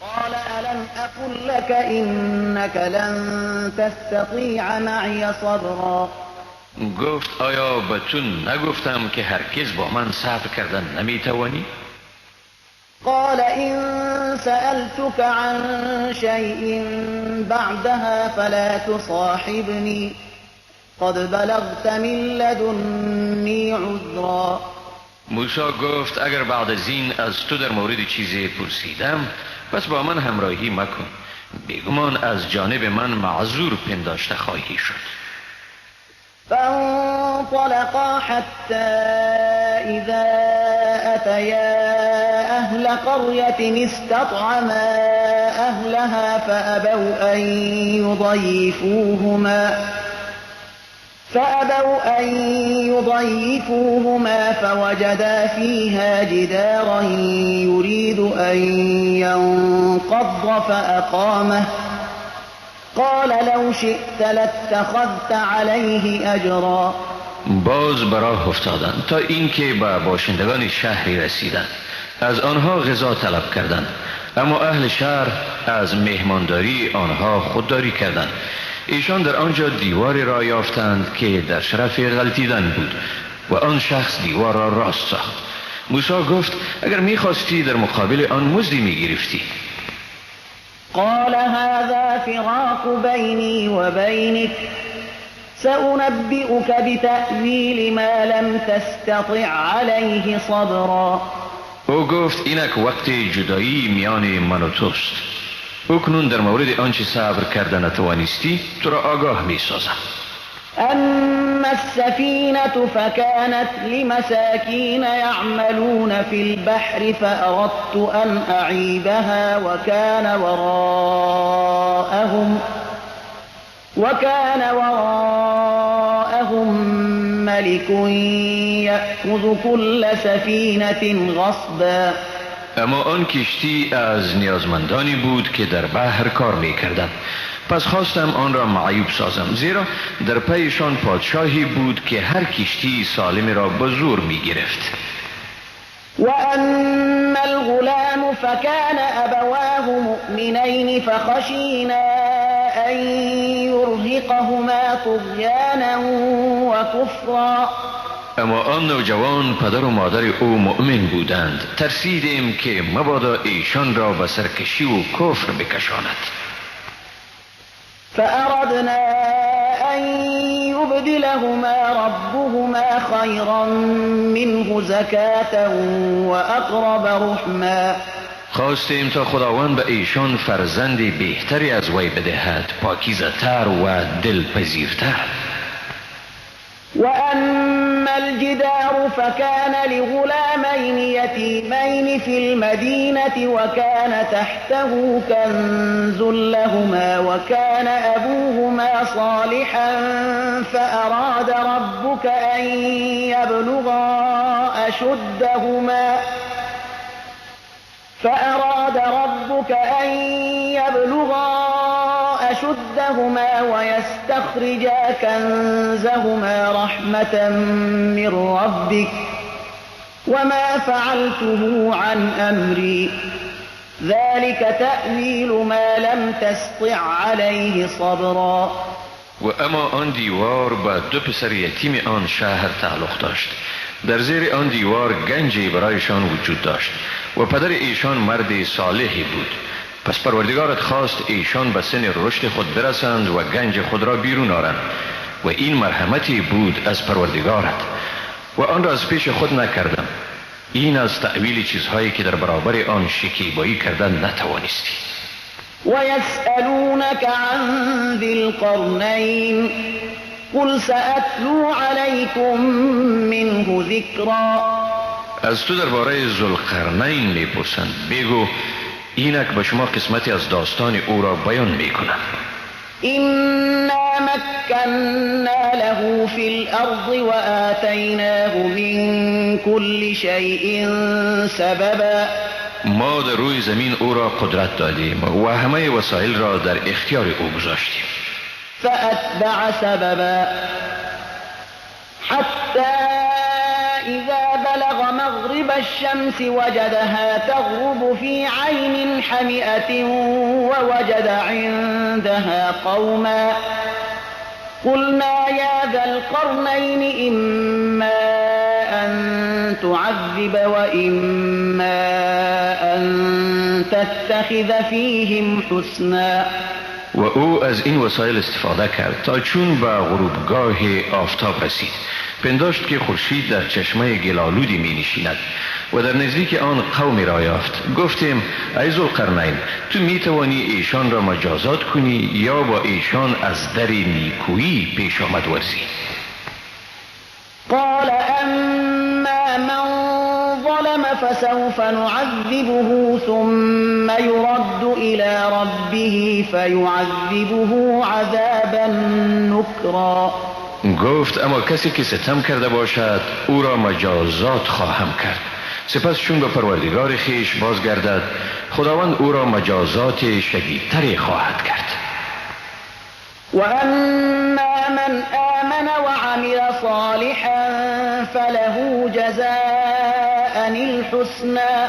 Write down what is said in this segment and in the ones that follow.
قال ألم أقل لك إنك لن تستطيع معي صبرا. گفت آیا به تو نگفتم که هرگز با من صبر کردن نمیتوانی؟ قال إن سألتك عن شيء بعدها فلا تصاحبني قد بلغت من لدني عذرا. موسی گفت اگر بعد از این از تو در مورد چیزی پرسیدم پس با من همراهی مکن، بیگمان از جانب من معذور پنداشته خواهی شد. فانطلقا حتى إذا أتيا أهل قرية استطعما أهلها فأبوا أن يضيفوهما فوجدا فيها جدارا يريد أن ينقض فأقامه قال لو شئت لاتخذت عليه أجرا. باز براه افتادند تا اینکه به باشندگان شهری رسیدند. از آنها غذا طلب کردند، اما اهل شهر از مهمانداری آنها خودداری کردند. ایشان در آنجا دیواری را یافتند که در شرف غلطیدن بود و آن شخص دیوار را راست ساخت. موسی گفت اگر میخواستی در مقابل آن مزدی میگرفتی. قال هذا فراق بینی و بینک سأنبئك بتأویل ما لم تستطع علیه صبرا. او گفت اینک وقت جدایی میان من و توست. اکنون در مورد آنچه صبر کرده نتوانستی تو را آگاه می سازم. اما السفينة فكانت لمساكين يعملون في البحر فأردت أن أعيبها وكان وراءهم ملك يأخذ كل سفينة غصبا. اما آن کشتی از نیازمندانی بود که در بحر کار می‌کردند. پس خواستم آن را معیوب سازم، زیرا در پیشان پادشاهی بود که هر کشتی سالم را به زور می‌گرفت. و اما الغلام فكان ابواه مؤمنین فخشینا ان یرهقهما طغیانا و کفرا. اما آن نوجوان پدر و مادر او مؤمن بودند. ترسیدیم که مبادا ایشان را به سرکشی و کفر بکشاند. فأردنا أن يبدلهما ربهما خيرا منه زكاة وأقرب رحما. خواستیم تا خداوند به ایشان فرزند بهتری از وی بدهد، پاکیزه‌تر و دلپذیرتر. وأما الجدار فكان لغلامين يتيمين في المدينة وكان تحته كنز لهما وكان أبوهما صالحا فأراد ربك أن يبلغا أشدهما ويستخرجا كنزهما رحمة من ربك وما فعلته عن أمري ذلك تأويل ما لم تسطع عليه صبرا. و اما آن دیوار به دو پسر یتیم آن شهر تعلق داشت. در زیر آن دیوار گنجی برایشان وجود داشت و پدر ایشان مرد صالحی بود. پس پروردگارت خواست ایشان به سن رشد خود برسند و گنج خود را بیرون آرند و این مرحمتی بود از پروردگارت و آن را از پیش خود نکردم. این از تأویل چیزهایی که در برابر آن شکیبایی کردن نتوانستی. و یسألونک عن ذی القرنین قل سأتلو علیکم منه ذکرا. از تو درباره ذوالقرنین میپرسند، بگو اینک به شما قسمتی از داستان او را بیان میکنم. إنا مكنا له في الأرض وآتيناه من كل شيء سببا. ما در روی زمین او را قدرت دادیم و همه وسایل را در اختیار او گذاشتیم. فأتبع سببا حتى إذا بلغ مغرب مغرب الشمس وجدها تغرب في عين حمئة ووجد عندها قوما قلنا يا ذا القرنين إما أن تعذب وإما أن تتخذ فيهم حسنا. و او از این وسایل استفاده کرد تا چون به غروبگاه آفتاب رسید پنداشت که خورشید در چشمه گلالودی می نشیند و در نزدیک آن قومی را یافت. گفتیم ای ذوالقرنین، تو می توانی ایشان را مجازات کنی یا با ایشان از در نیکویی پیش آمد ورزی. قال اما من ظلم فسوف نعذبه ثم يرد إلى ربه فيعذبه عذابا نكرا. گفت اما کسی که ستم کرده باشد او را مجازات خواهم کرد، سپس چون به پروردگار خویش بازگردد خداوند او را مجازات شدیدتری خواهد کرد. و اما من آمن وعمل صالحا فله جزاء الحسنى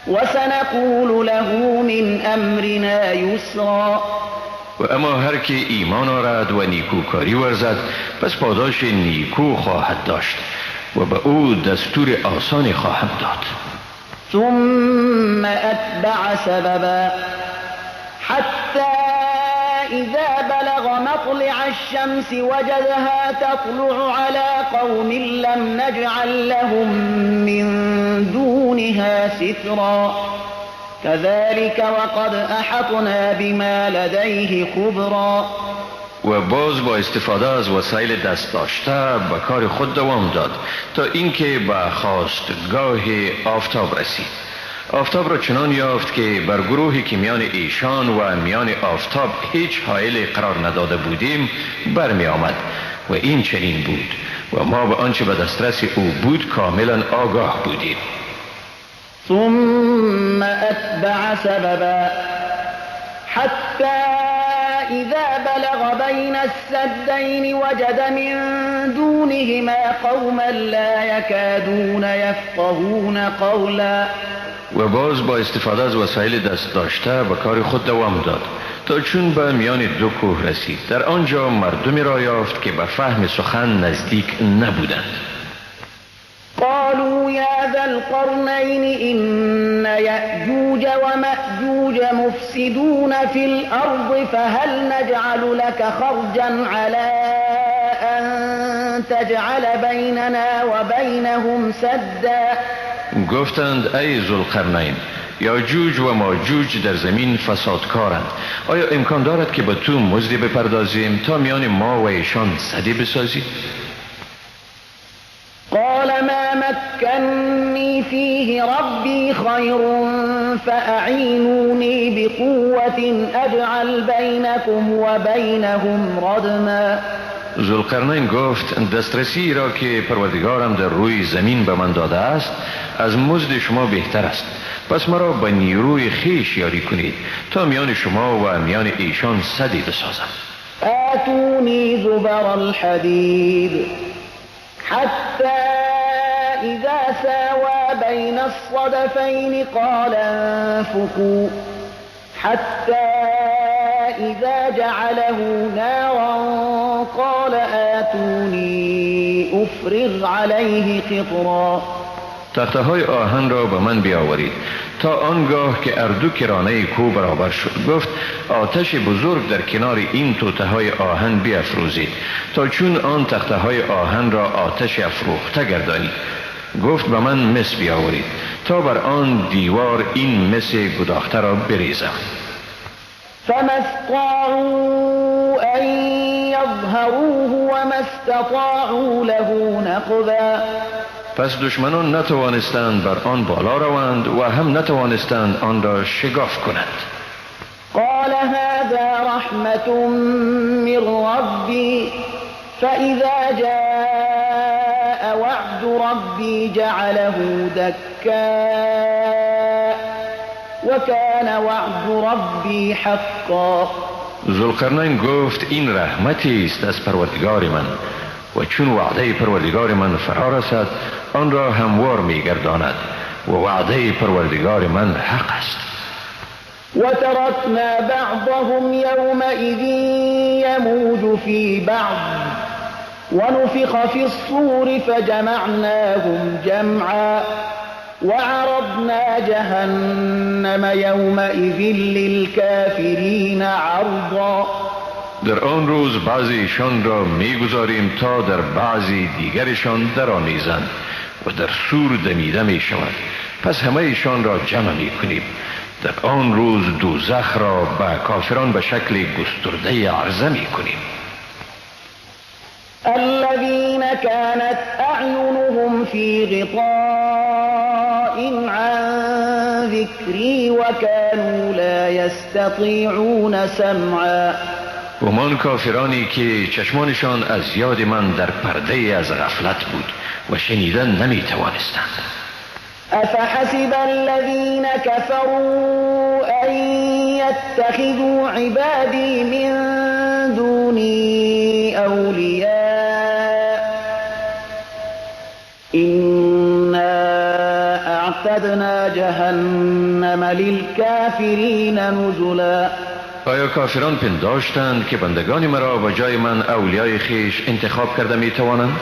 وسنقول له من امرنا یسرا. و اما هر که ایمان آرد و نیکوکاری ورزد پس پاداش نیکو خواهد داشت و به او دستور آسانی خواهم داد. ثم اتبع سببا حتى إذا بلغ مطلع الشمس وجدها تطلع على قوم لم نجعل لهم من دونها سترا كذلك وقد أحطنا بما لديه خبرا. و باز با استفاده از وسایل دست داشته به کار خود دوام داد تا اینکه به خواستگاه آفتاب رسید. آفتاب را چنان یافت که بر گروهی که میان ایشان و میان آفتاب هیچ حائل قرار نداده بودیم برمی آمد و این چنین بود و ما به آنچه به دسترس او بود کاملا آگاه بودیم. ثم اتبع سببا حتى إذا بلغ بين السدين وجد من دونهما قوما لا يكادون يفقهون قولا. و باز با استفاده از وسایل دست داشته به کار خود دوام داد تا چون به میان دو کوه رسید. در آنجا مردمی را یافت که به فهم سخن نزدیک نبودند. قالوا يا ذا القرنين إن يأجوج ومأجوج مفسدون في الأرض فهل نجعل لك خرجا على أن تجعل بيننا وبينهم سدا. گفتند ای ذوالقرنین، یاجوج و ماجوج در زمین فسادکارند، آیا امکان دارد که به تو مزدی بپردازیم تا میان ما و ایشان سدی بسازی؟ قال ما مكني فيه ربي خير فأعينوني بقوة أجعل بينكم وبينهم ردما. ذوالقرنین گفت دسترسی را که پروردگارم در روی زمین به من داده است از مزد شما بهتر است، پس مرا به نیروی خویش یاری کنید تا میان شما و میان ایشان سدی بسازم. آتونی زبر الحدید حتى إذا ساوى بين الصدفين قال انفخوا حتى إذا جعله نارا قال آتوني أفرغ عليه قطرا. تخته های آهن را به من بیاورید تا آنگاه که اردو کرانه کو برابر شد. گفت آتش بزرگ در کنار این توته های آهن بیافروزید تا چون آن تخته های آهن را آتش افروخته گردانید. گفت به من مس بیاورید تا بر آن دیوار این مس گداخته را بریزم. فما استطاعوا أن يظهروه وما استطاعوا له نقبا. پس دشمنان نتوانستند بر آن بالا روند و هم نتوانستند آن را شگاف کنند. قال هذا رحمة من ربي فإذا جاء وعد ربي جعله دكاء وكان وعد ربي حقا. ذوالقرنین گفت این رحمتی است از پروردگار من و چون وعده پروردگار من فرا رسد آن را هموار می گرداند و وعده پروردگار من حق است. وتركنا بعضهم يومئذ يموج في بعض ونفخ في الصور فجمعناهم جمعا وعرضنا جهنم يومئذ للكافرين عرضا. در آن روز بعضیشان را میگذاریم تا در بعضی دیگرشان درآمیزند و در سور دمیده می شود. پس همه ایشان را جمع می کنیم. در آن روز دوزخ را به کافران به شکل گسترده عرضه می کنیم. الذين كانت أعينهم في غطاء عن ذكري وكانوا لا يستطيعون سمعا. همان کافرانی که چشمانشان از یاد من در پرده از غفلت بود و شنیدن نمی توانستند. أفحسب الذين كفروا أن يتخذوا عبادي من دوني أولياء إنا أعتدنا جهنم للكافرين نزلا. آیا کافران پنداشتند که بندگان مرا به جای من اولیای خیش انتخاب کرده می توانند؟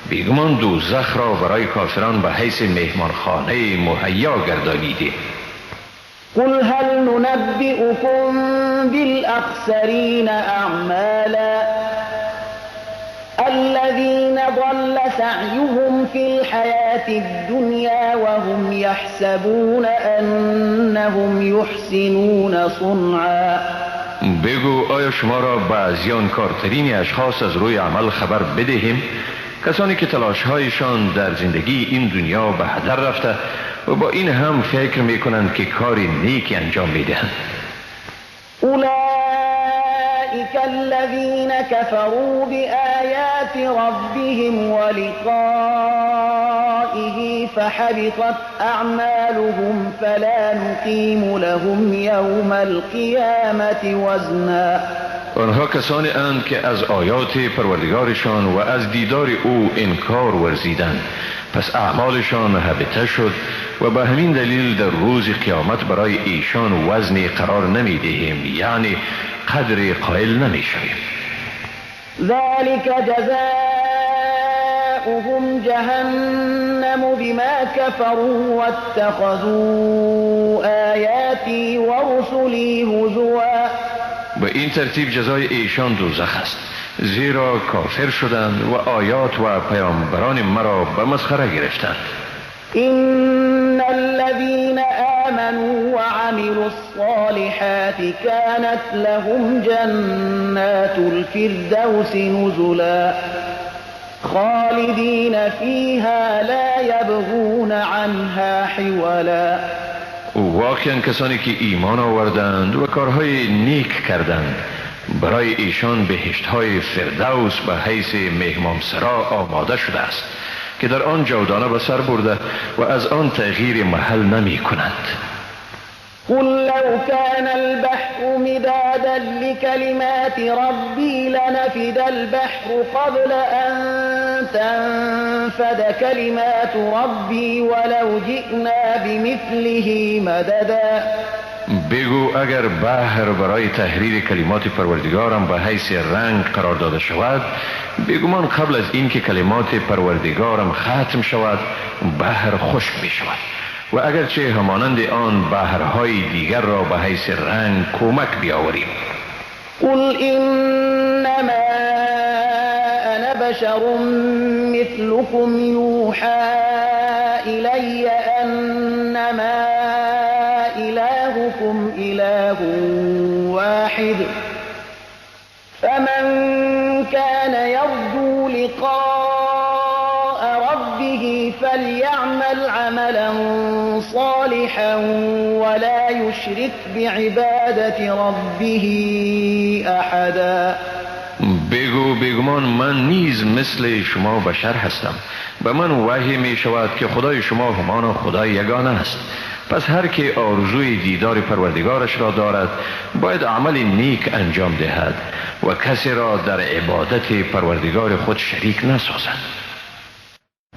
بیگمان دوزخ را برای کافران به حیث مهمانخانه مهیا گردانیده. قل هل ننبئكم بالأخسرين أعمالا الذين ضل سعيهم في الحياة الدنيا وهم يحسبون أنهم يحسنون صنعا. بگو آیا شما را به زیانکارترین اشخاص از روی عمل خبر بدهیم؟ کسانی که تلاشهایشان در زندگی این دنیا به هدر رفته و با این هم فکر میکنند که کاری نیکی انجام میدهند. اولئک الذین كفروا بآیات ربهم ولقائه فحبطت اعمالهم فلا نقیم لهم یوم القیامة وزنا. آنها کسانی اند که از آیات پروردگارشان و از دیدار او انکار ورزیدند، پس اعمالشان هبطه شد و به همین دلیل در روز قیامت برای ایشان وزنی قرار نمی دهیم، یعنی قدر قائل نمی شویم. ذلك جزاؤهم جهنم بما كفروا واتخذوا آیاتی ورسلی هزوا. به این ترتیب جزای ایشان دوزخ است، زیرا کافر شدند و آیات و پیامبران مرا به مسخره گرفتند. إن الذين آمنوا وعملوا الصالحات كانت لهم جنات الفردوس نزلا خالدين فيها لا يبغون عنها حولا. واقعا کسانی که ایمان آوردند و کارهای نیک کردند، برای ایشان بهشت‌های فردوس به حیث مهمانسرا آماده شده است که در آن جاودانه به سر برده و از آن تغییر محل نمی کنند. قل لو كان البحر مدادا لكلمات ربي لنفد البحر قبل أن تنفد كلمات ربي ولو جئنا بمثله مددا. بگو اگر بحر برای تحریر کلمات پروردگارم به حیث رنگ قرار داده شود، بگمان قبل از اینکه کلمات پروردگارم ختم شود بحر خشک می شود، و اگرچه همانند آن بحرهای دیگر را به حیث رنگ کمک بیاوریم. قل انما انا بشر مثلكم یوحى الی انما الهكم اله واحد فمن كان يرجو لقاء ربه فليعمل عملا صالحا ولا يشرك بعبادة ربه أحدا. بگو بگمان من نیز مثل شما بشر هستم، به من وحی می شود که خدای شما همان خدای یگانه است، پس هر که آرزوی دیدار پروردگارش را دارد باید عمل نیک انجام دهد و کسی را در عبادت پروردگار خود شریک نسازد.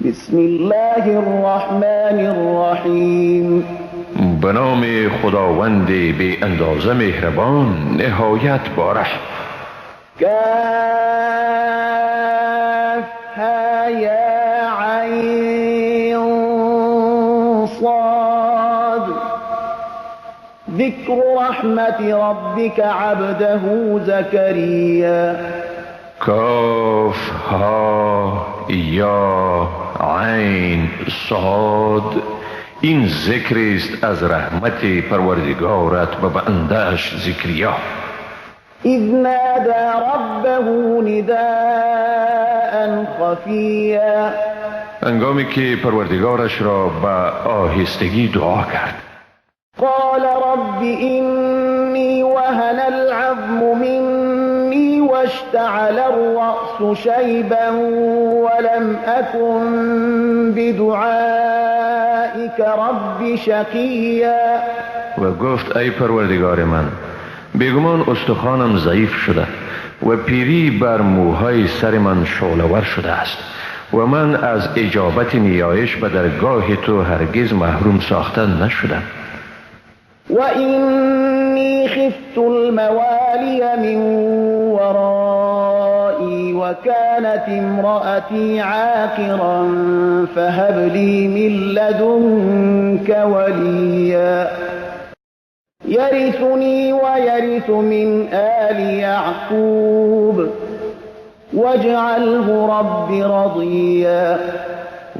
بسم الله الرحمن الرحیم. به نام خداوند بی اندازه مهربان، نهایت بارحم. کاف ها یا عین صاد. ذکر رحمت ربک عبده زکریا. کاف ها یا عین صاد. این ذکر است از رحمت پروردگارت به بنده‌اش زکریا. اذ نادى ربه نداء خفیا. هنگامی که پروردگارش را به آهستگی دعا کرد. قال رب إني وهن العظم مني واشتعل الرأس شيبا ولم أكن بدعائك رب شقيا. و گفت ای پروردگار من، بیگمان استخوانم ضعیف شده و پیری بر موهای سر من شعله‌ور شده است و من از اجابت نیایش به درگاه تو هرگز محروم ساخته نشدم. و اینی خفت الموالی من ورایی و كانت امرأتی عاقرا فهب لی من لدنک ولیا یرثنی و یرث من آل یعقوب واجعله رب رضیا.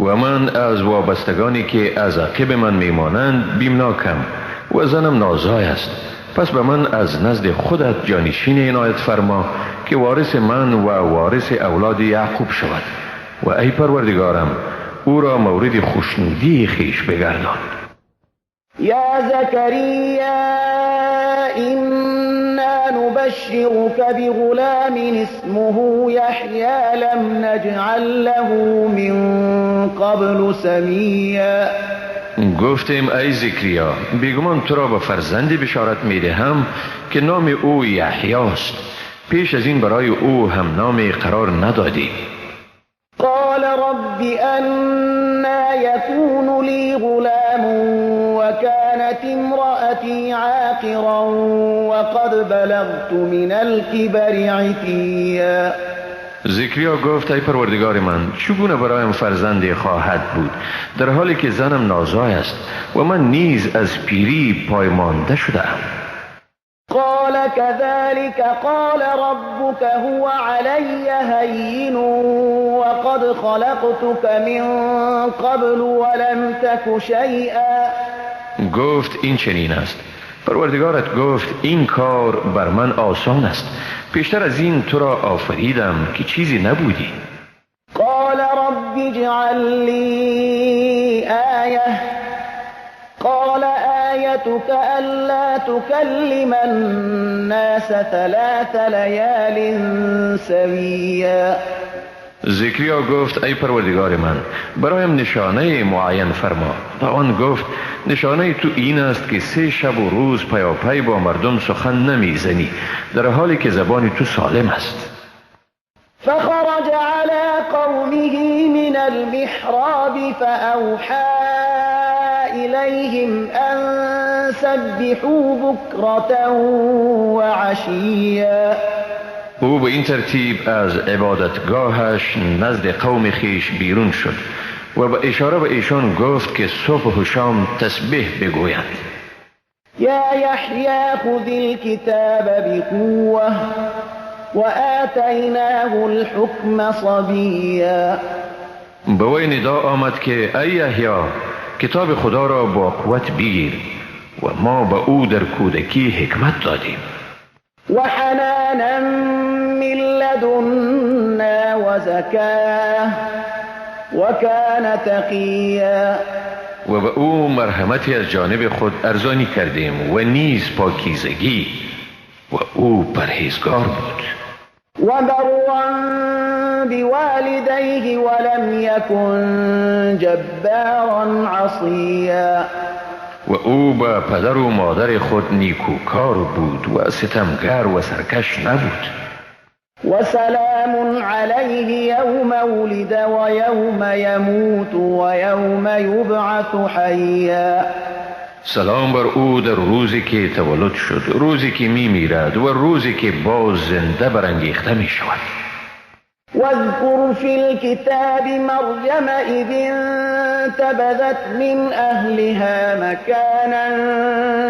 و من از وابستگانی که از عقب من میمانند بیمناکم و زنم نازای است، پس به من از نزد خودت جانشین عنایت فرما که وارث من و وارث اولاد یعقوب شود و ای پروردگارم او را مورد خوشنودی خویش بگردان. یا زکریا إنا نبشرك بغلام اسمه یحیی لم نجعل له من قبل سمیا. گفتیم ای زکریا، بیگمان تو را به فرزندی بشارت میدهم که نام او یحیی است، پیش از این برای او هم نام قرار ندادی. قال رب أنا يكون لي غلام وكانت امرأتي عاقرا وقد بلغت من الكبر عتيا. زکریا گفت ای پروردگار من، چگونه برایم فرزندی خواهد بود در حالی که زنم نازای است و من نیز از پیری پایمانده شده‌ام؟ قال كذلك قال ربك هو علي هين وقد خلقتك من قبل ولم تك شيئا. گفت این چنین است، پروردگارت گفت این کار بر من آسان است، پیشتر از این تو را آفریدم که چیزی نبودی. قال رب اجعل لي آیه. قال آیتك ألا تكلم الناس ثلاث لیال سویا. زکریا گفت ای پروردگار من، برایم نشانه معین فرما. آن گفت نشانه تو این است که 3 شب و روز پیاپی با مردم سخن نمیزنی در حالی که زبان تو سالم است. فخرج على قومه من المحراب فأوحى إليهم أن سبحوا بكرة وعشيا. او به این ترتیب از عبادتگاهش نزد قوم خیش بیرون شد و به اشاره به ایشان گفت که صبح و شام تسبیح بگویند. یا یحیی خذ الكتاب بقوة وآتیناه الحکم صبیا. به وی ندا آمد که ای یحیی، کتاب خدا را با قوت بگیر و ما به او در کودکی حکمت دادیم. و حنانا من لدنا و زکاه و کان تقیا. و به او مرحمتی از جانب خود ارزانی کردیم و نیز پاکیزگی و او پرهیزگار بود. و برا بوالدیه ولم یکن جبارا عصیا. و او به پدر و مادر خود نیکوکار بود و ستمگر و سرکش نبود. وسلام علیه یوم ولد و یوم یموت و یوم یبعث حیا. سلام بر او در روزی که تولد شد، روزی که می میرد و روزی که باز زنده برانگیخته می شود. واذكر في الكتاب مريم إذ انتبذت من أهلها مكانا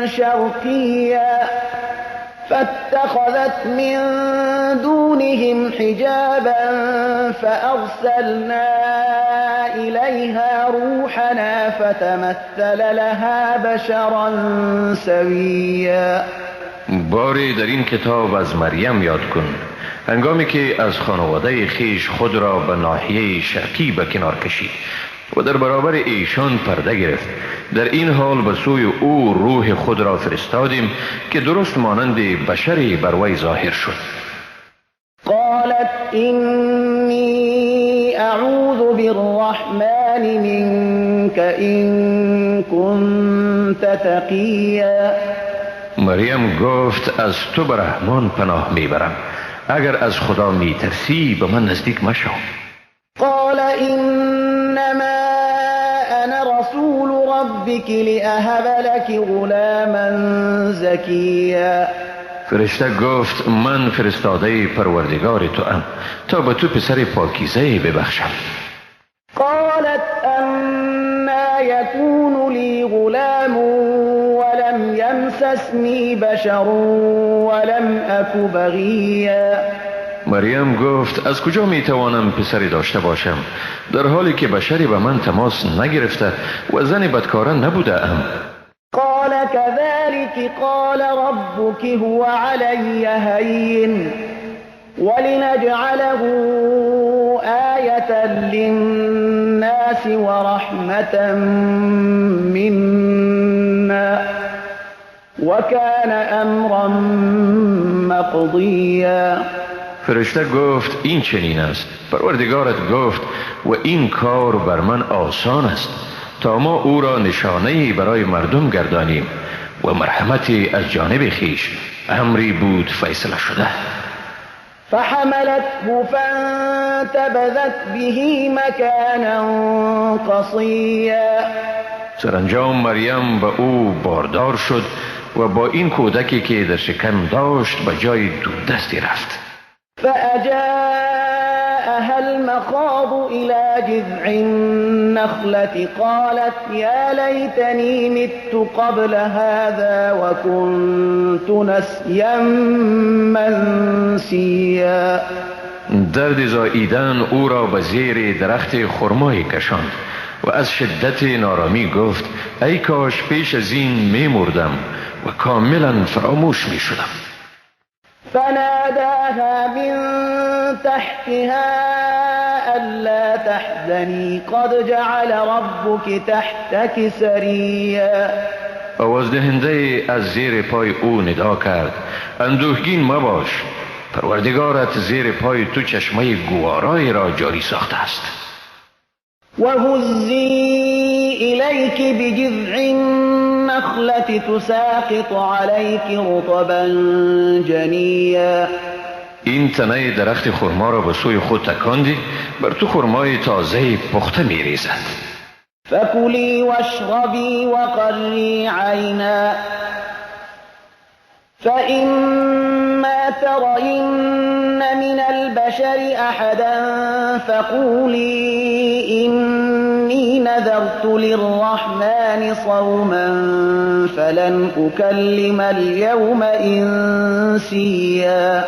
شرقيا فاتخذت من دونهم حجابا فأرسلنا إليها روحنا فتمثل لها بشرا سويا. باری در این کتاب از مریم یاد کن، هنگامی که از خانواده خیش خود را به ناحیه شرقی به کنار کشید و در برابر ایشان پرده گرفت. در این حال به سوی او روح خود را فرستادیم که درست مانند بشری بر وی ظاهر شد. قالت إني أعوذ بالرحمن منك إن كنت تقيا. مریم گفت از تو به رحمان پناه میبرم، اگر از خدا میترسی به من نزدیک مشو. قال إنما أنا رسول ربك لأهب لك غلاما زكيا. فرشته گفت من فرستاده پروردگار تو ام تا به تو پسر پاکیزه ببخشم. قالت أنا يكون لي غلام ولم يمسسني بشر ولم أك بغيا. مریم گفت از کجا می توانم پسری داشته باشم در حالی که بشری به من تماس نگرفته و زن بدکاره نبوده ام؟ قال كذلك قال ربك هو علي هين ولنجعله آية للناس ورحمة منا وكان أمرا مقضيا. فرشته گفت این چنین است، پروردگارت گفت و این کار بر من آسان است تا ما او را نشانه‌ای برای مردم گردانیم و مرحمتی از جانب خیش، امری بود فیصله شده. فحملته فانتبذت به مکانا قصیا. سرانجام مریم به او باردار شد و با این کودکی که در شکم داشت به جای دوردستی رفت. فأجاءها المخاض إلى جذع النخلة قالت يا ليتني مت قبل هذا وكنت نسيا منسيا. درد زاییدن او را به زیر درخت خرمایی کشاند و از شدت نارامی گفت ای کاش پیش از این می مردم و کاملا فراموش می شدم. فناداها من تحتها ألا تحزني قد جعل ربك تحتك سريا. آواز دهنده از زیر پای او ندا کرد اندوهگین مباش، پروردگارت زیر پای تو چشمه گوارای را جاری ساخته است. وهزي إليك بجذع النخلة تساقط عليك رطبا جنيا. این تنه درخت خرما را به سوی خود تکاندی، بر تو خرمای تازه پخته میریزد. فكلي واشربي وقري عينا فإما ترين من البشر أحدا فقولي إني نذرت للرحمن صوما فلن أكلم اليوم إنسيا.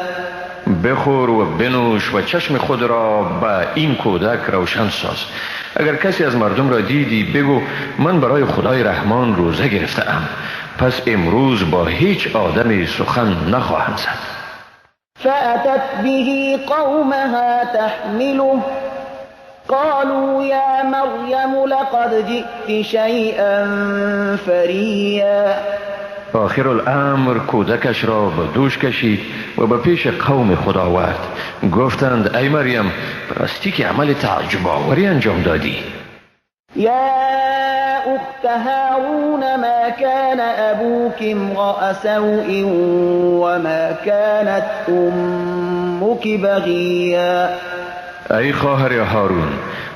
بخور و بنوش و چشم خود را به این کودک روشن ساز. اگر کسی از مردم را دیدی بگو من برای خدای رحمان روزه گرفته‌ام، پس امروز با هیچ آدمی سخن نخواهم زد. فأتت به قومها تحمله قالوا يا مريم لقد جئت شيئا فريا. آخر الامر کودکش را به دوش کشید و به پیش قوم خود آورد. گفتند ای مریم، راستی که عمل تعجب آوری انجام دادی. یا اخت هارون ما كان ابوك امرأ سوء وما كانت امك أمك بغيا. ای خواهر هارون،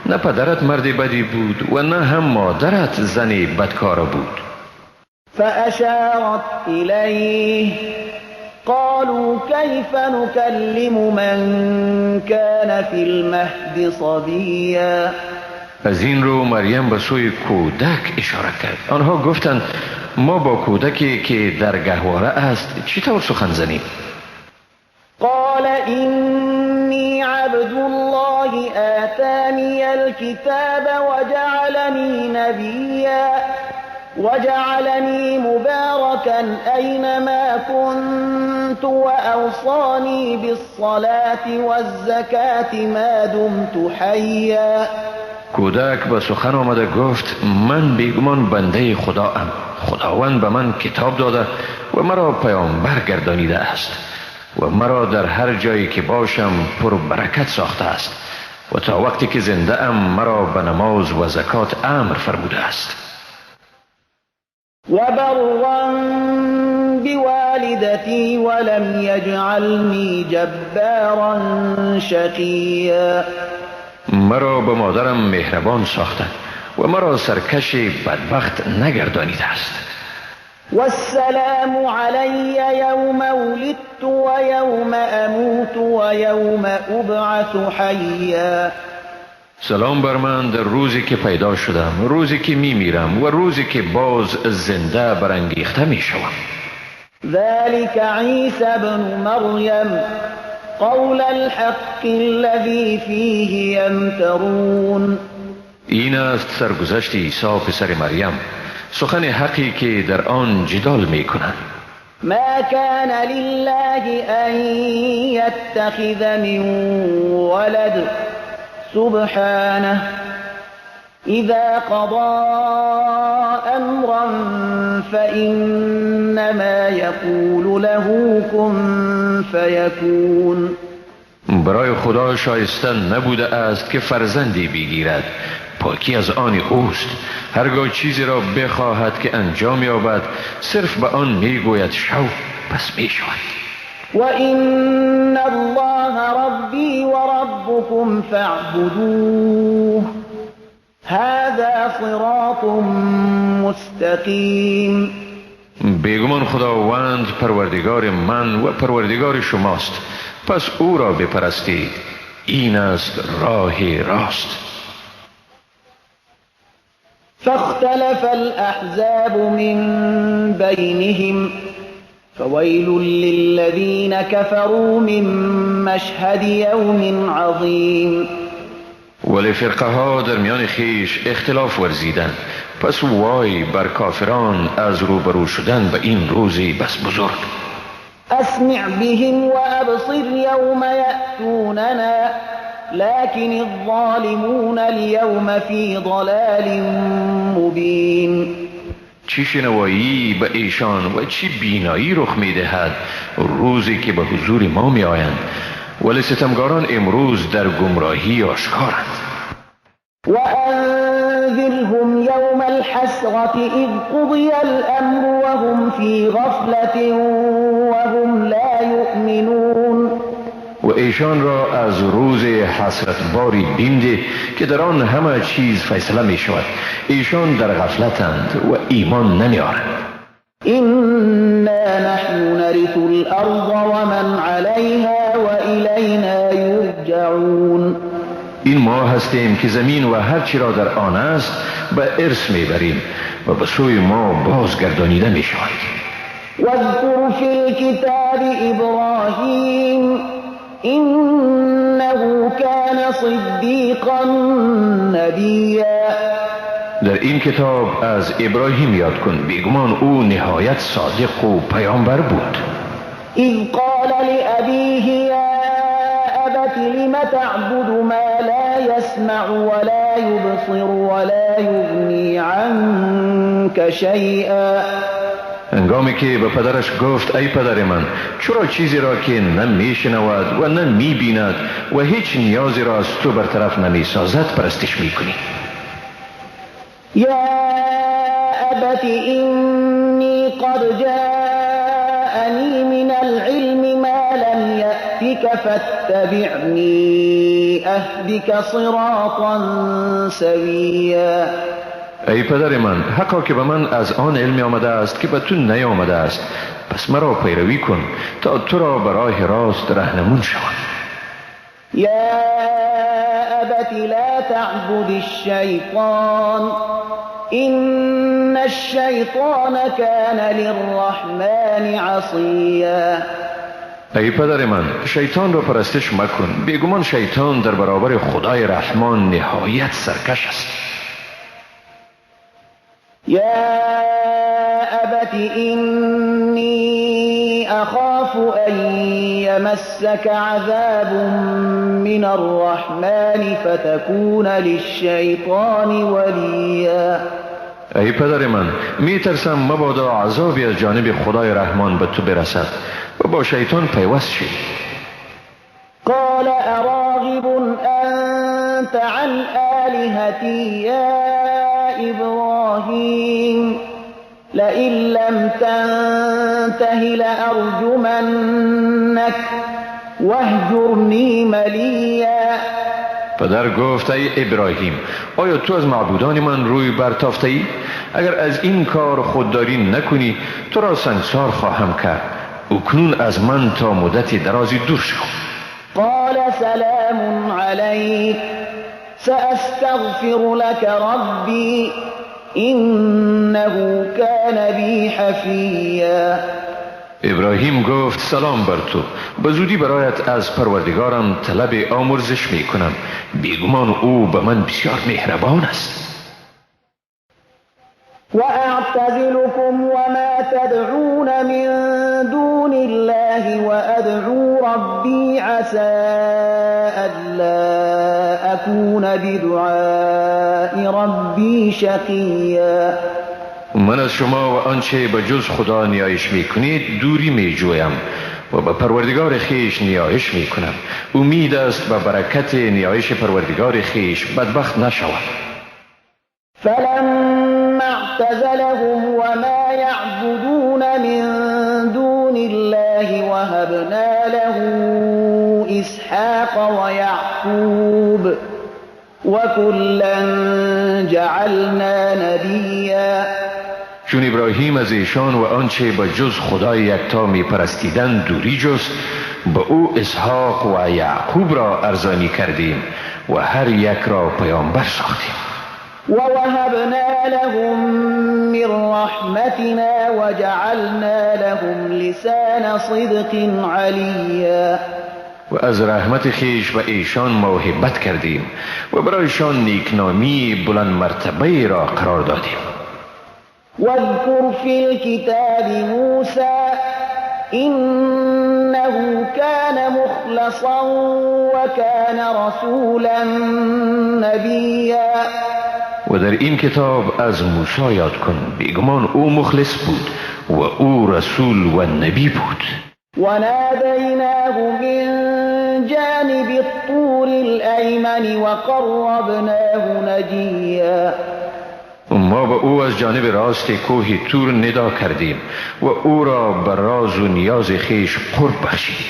نه پدرت مرد بدی بود و نه هم مادرت زن بدکار بود. فأشارت إليه قالوا كيف نكلم من كان في المهد صبيا. از این رو مریم به سوی کودک اشاره کرد. آنها گفتند ما با کودکی که در گهواره است چطور سخن زنیم؟ قال إني عبد الله آتاني الكتاب وجعلني نبيا وجعلني مباركا أينما كنت وأوصاني بالصلاة والزكاة ما دمت حيا. کودک به سخن آمده گفت من بیگمان بنده خدا ام، خداوند به من کتاب داده و مرا پیامبر گردانیده است و مرا در هر جایی که باشم پر برکت ساخته است و تا وقتی که زنده ام مرا به نماز و زکات امر فرموده است. وبرا بوالدتي ولم يجعلني جبارا شقيا. مرا به مادرم مهربان ساخته و مرا سرکش بدبخت نگردانیده است. والسلام علی یوم ولدت و یوم اموت و یوم ابعث حیا. سلام بر من در روزی که پیدا شدم، روزی که میمیرم و روزی که باز زنده برانگیخته میشوم. ذلك عیسی ابن مریم قول الحق الذي فيه يمترون. این است سرگذشت عیسی پسر مریم، سخن حقی که در آن جدال میکنند. ما كان لله ان يتخذ من ولد سبحانه اذا قضى امرا فانما يقول له كن فيكون. برای خدا شایسته نبوده است که فرزندی بگیرد، پاکی از آن اوست. هرگاه چیزی را بخواهد که انجام یابد صرف به آن میگوید شو، پس میشود. و این الله ربی و ربکم فاعبدوه هذا صراط مستقیم. بیگمان خداوند پروردگار من و پروردگار شماست، پس او را بپرستید، این است راه راست. فاختلف الأحزاب من بينهم فويل للذين كفروا من مشهد يوم عظيم. ولی فرقه ها در میان خیش اختلاف ورزیدند، پس وای بر کافران از روبرو شدن به این روزی بس بزرگ. اسمع بهم وابصر يوم يأتوننا لكن الظالمون اليوم في ضلال مبين. چی شنوایی به ایشان و چی بینایی رخ میدهد روزی که به حضور ما می آیند، ولی ستمگاران امروز در گمراهی آشکارند. وأنذرهم يوم الحسرة إذ قضي الأمر وهم في غفلة وهم لا يؤمنون. و ایشان را از روز حسرت باری بینده که در آن همه چیز فیصله می شود، ایشان در غفلتند و ایمان نمیارند. إنا نحن نرث الأرض ومن عليها وإلينا يرجعون. این ما هستیم که زمین و هر چی را در آن است به ارث میبریم و به سوی ما بازگردانیده می شوند. واذكر في الكتاب إبراهيم إنه كان صديقا نبيا. در این کتاب از ابراهیم یاد کن، بیگمان او نهایت صادق و پیامبر بود. اذ قال لأبيه يا أبت لم تعبد ما لا يسمع ولا يبصر ولا يغني عنك شيئا. هنگامی که به پدرش گفت ای پدر من، چرا چیزی را که نه میشنود و نه میبیند و هیچ نیازی را از تو برطرف نمیسازد پرستش میکنی؟ یا أبت إني قد جاءني من العلم ما لم يأتك يأتك فاتبعني أهدك صراطا سويا. ای پدر من، حقا که به من از آن علمی آمده است که به تو نیامده است، پس مرا پیروی کن تا تو را به راه راست رهنمون شوم. یا ابت لا تعبد الشیطان إن الشیطان كان للرحمن عصیا. ای پدر من، شیطان را پرستش مکن، بیگمان شیطان در برابر خدای رحمان نهایت سرکش است. یا ابت إني أخاف أن يمسك عذاب من الرحمن فتكون للشیطان ولیا. ای پدر من، می ترسم مبادا عذابی از جانب خدای رحمان به تو برسد و با شیطان پیوست شی. قال اراغب انت عن آلهتی یا ابراهیم لئن لم تنته لأرجمنک واهجرنی ملیا. پدر گفت ای ابراهیم، آیا تو از معبودان من روی برتافته ای؟ اگر از این کار خودداری نکنی تو را سنگسار خواهم کرد. اکنون از من تا مدت درازی دور شو. قال سلام علیک سأستغفر لك ربی انه كان بی حفیا. ابراهیم گفت سلام بر تو، به زودی برایت از پروردگارم طلب آمرزش می کنم، بیگمان او به من بسیار مهربان است. و اعتزلكم وما تدعون من دون الله و ادعو ربی عسى الا اكون بدعاء ربی شقیا. من از شما و آنچه به جز خدا نیایش میکنید دوری میجویم و به پروردگار خیش نیایش میکنم. امید است به برکت نیایش پروردگار خیش بدبخت نشوم. فلما اعتزلهم وما يعبدون من دون الله وهبنا له اسحاق ويعقوب وكلا جعلنا نبیا. چون ابراهیم از ایشان و آنچه به جز خدای یکتا می پرستیدند دوری جست، به او اسحاق و یعقوب را ارزانی کردیم و هر یک را پیامبر ساختیم. و وهبنا لهم من رحمتنا وجعلنا لهم لسان صدق علیا. و از رحمت خیش به ایشان موهبت کردیم و برایشان نیکنامی بلند مرتبه را قرار دادیم. واذكر في الكتاب موسى إنه كان مخلصا وكان رسولا نبيا. و در این کتاب از موسی یاد کن، بیگمان او مخلص بود و او رسول و نبی بود. وناديناه من جانب الطور الأيمن وقربناه نجيا. ما به او از جانب راست کوه تور ندا کردیم و او را به راز و نیاز خیش قرب بخشیدیم.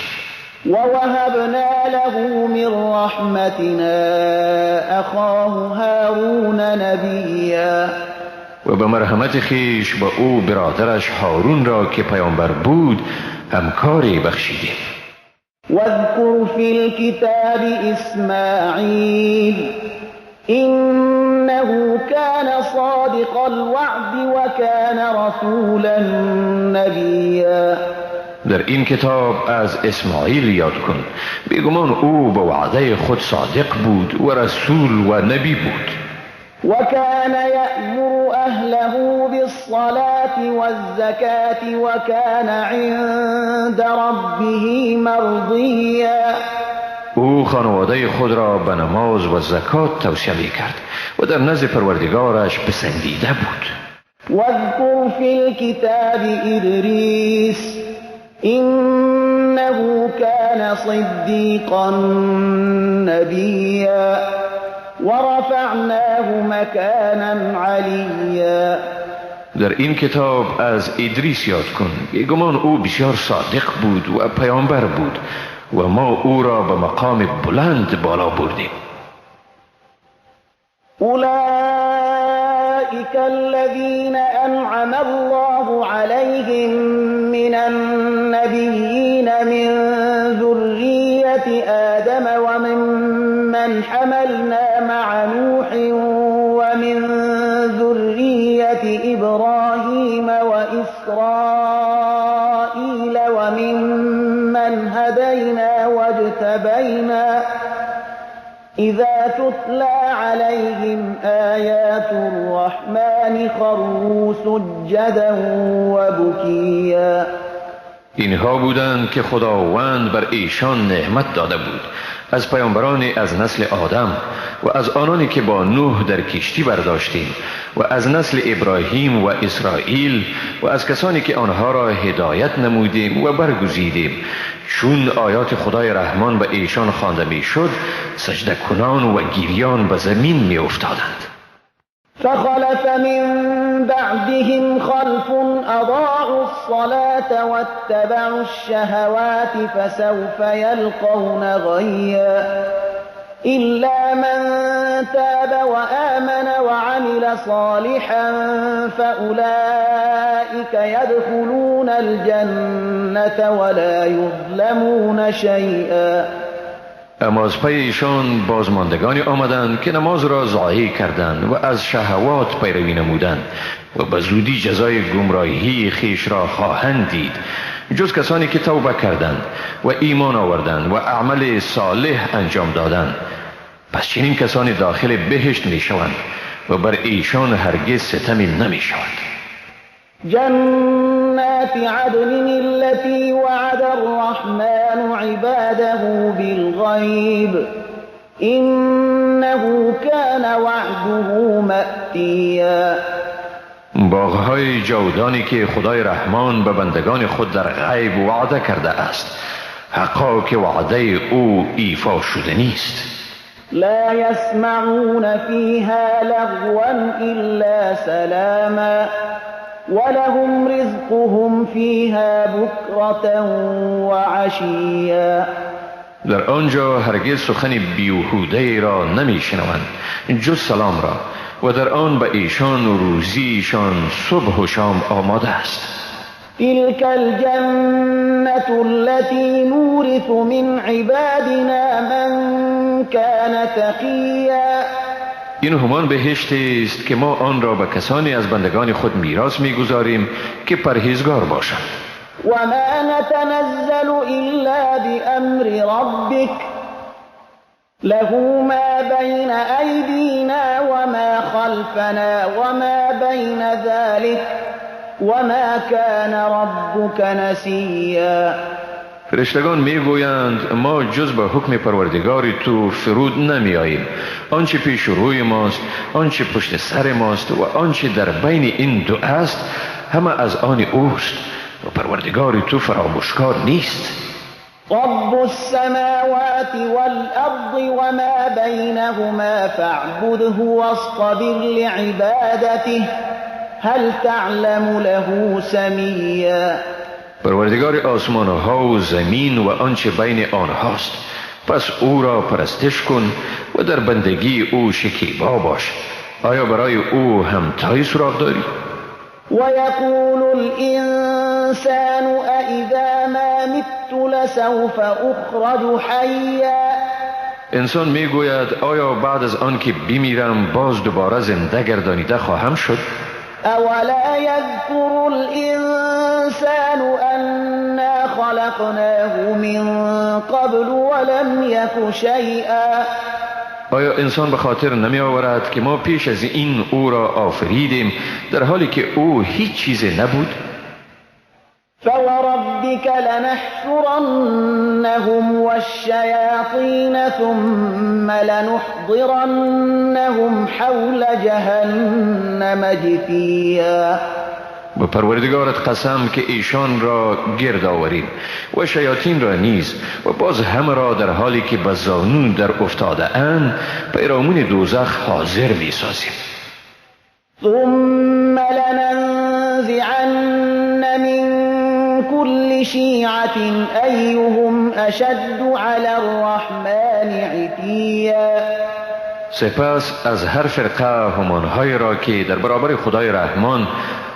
و وهبنا له من رحمتنا اخاه هارون نبیا. و به مرحمت خیش به او برادرش هارون را که پیامبر بود همکاری بخشیدیم. واذکر فی الكتاب اسماعیل إنه كان صادق الوعد وكان رسولا نبيا. در این کتاب از اسماعیل یاد کن، بیگمان او به وعده خود صادق بود و رسول و نبی بود. وكان يأمر أهله بالصلاة والزكاة وكان عند ربه مرضيا. او خانواده خود را به نماز و زکات توصیه می کرد و در نزد پروردگارش پسندیده بود. واذکر فی الکتاب ادریس انه کان صدیقا نبیا ورفعناه مکانا علیا. در این کتاب از ادریس یاد کن، بیگمان او بسیار صادق بود و پیامبر بود و ما او را به مقام بلند بالا بردیم. أولئك الذين أنعم الله عليهم من النبيين من ذرية آدم وممن حملنا مع نوح ومن ذرية إبراهيم وإسرائيل وممن هدينا واجتبينا إذا تتلى عليهم آيات الرحمن خروا سجدا وبكيا. اینها بودند که خداوند بر ایشان نعمت داده بود، از پیامبران از نسل آدم و از آنانی که با نوح در کشتی برداشتیم و از نسل ابراهیم و اسرائیل و از کسانی که آنها را هدایت نمودیم و برگزیدیم. چون آیات خدای رحمان به ایشان خوانده میشد، سجده کنان و گریان به زمین می افتادند. فخلف من بعدهم خلف أضاعوا الصلاة واتبعوا الشهوات فسوف يلقون غيا إلا من تاب وآمن وعمل صالحا فأولئك يدخلون الجنة ولا يظلمون شيئا. اما از پی ایشان بازماندگانی آمدند که نماز را ضایع کردند و از شهوات پیروی نمودند و به زودی جزای گمراهی خویش را خواهند دید، جز کسانی که توبه کردند و ایمان آوردند و عمل صالح انجام دادند. پس چنین کسانی داخل بهشت می شوند و بر ایشان هرگز ستمی نمی شود. جنات عدن التي وعد الرحمن عباده بالغیب إنه كان وعده مأتیا. باغهای جاودانی که خدای رحمان به بندگان خود در غیب وعده کرده است، حقا که وعده او ایفا شده نیست. لا يسمعون فيها لغوا إلا سلاما ولهم رزقهم فيها بكرة وعشيا. در آنجا هرگز سخن بیهوده را نمی شنوند جز سلام را، و در آن به ایشان روزیشان صبح و شام آماده است. تلك الجنة التي نورث من عبادنا من كان تقيا. این همان بهشت است که ما آن را به کسانی از بندگان خود میراث میگذاریم که پرهیزگار باشند. و ما نتنزل الا بأمر ربك له ما بین ایدینا وما خلفنا وما بین ذلك وما كان ربك نسیا. فرشتگان میگویند ما جز به حکم پروردگار تو فرود نمیاییم. آنچه پیش روی ماست، آنچه پشت سر ماست و آنچه در بین این دو است همه از آن اوست و پروردگار تو فراموشکار نیست. رب السماوات والأرض وما بینهما فاعبده واصطبر لعبادته هل تعلم له سمیا. پروردگار آسمان ها و زمین و آنچه بین آنهاست، پس او را پرستش کن و در بندگی او شکیبا باش. آیا برای او همتای سراغ داری؟ و یقول الانسان اذا ما مت لسوف اخرج حیا. انسان میگوید آیا بعد از آن که بمیرم باز دوباره زنده گردانیده خواهم شد؟ اولا یذکر الانسان انا خلقناه من قبل ولم یک شیئا. آیا انسان به خاطر نمی آورد که ما پیش از این او را آفریدیم در حالی که او هیچ چیز نبود؟ فوربك لنحشرنهم والشیاطین ثم لنحضرنهم حول جهنم جثیا. به پروردگارت قسم که ایشان را گرد آوریم و شیاطین را نیز و باز همه را در حالی که به زانو در افتاده اند پیرامون دوزخ حاضر می سازیم. ثم لننزعن من كل شيعة أيهم أشد على الرحمن عتيا. سپس از هر فرقه همانهایی را که در برابر خدای رحمان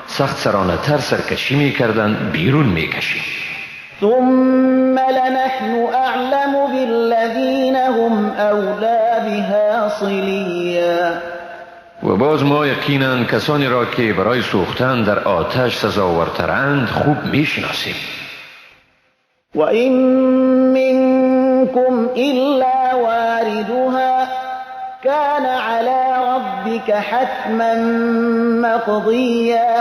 سخت سرانه تر سرکشی می کردند بیرون می کشیم. ثم لنحن اعلم بالذین هم اولی بها صلیا. و باز ما یقینا کسانی را که برای سوختن در آتش سزاوارترند خوب می شناسیم. و این منکم الا واردها كان على ربك حتما مقضیا.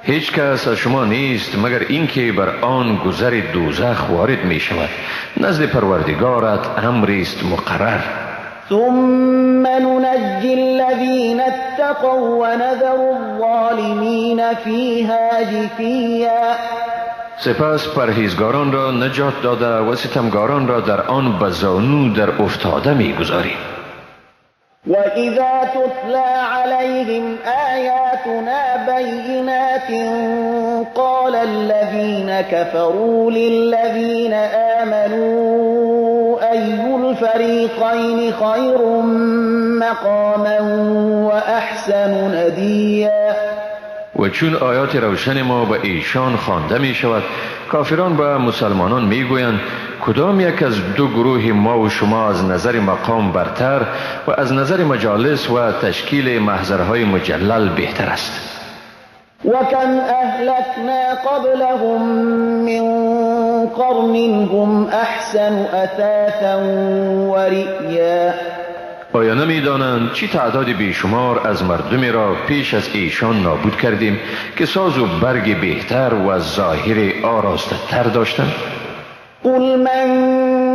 هیچ کس از شما نیست مگر اینکه بر آن گذر دوزخ وارد می شود. نزد پروردگارت امری است مقرر. ثم ننجی الذین اتقوا ونذر الظالمین فیها جثیا. سپس پرهیزگاران را نجات داده و ستمگاران را در آن بزانو در افتاده می گذاریم. وَإِذَا تُتْلَى عَلَيْهِمْ آيَاتُنَا بَيِّنَاتٍ قَالَ الَّذِينَ كَفَرُوا لِلَّذِينَ آمَنُوا أَيُّ الْفَرِيقَيْنِ خَيْرٌ مَقَامًا وَأَحْسَنُ نَدِيًّا. و چون آیات روشن ما به ایشان خوانده می شود، کافران به مسلمانان می گویند کدام یک از دو گروه ما و شما از نظر مقام برتر و از نظر مجالس و تشکیل محضرهای مجلل بهتر است؟ و کم اهلکنا قبلهم من قرن هم احسن اثاثا و رئیا. آیا نمی‌دانند چی تعداد بیشمار از مردمی را پیش از ایشان نابود کردیم که ساز و برگ بهتر و ظاهر آراسته تر داشتند؟ قل من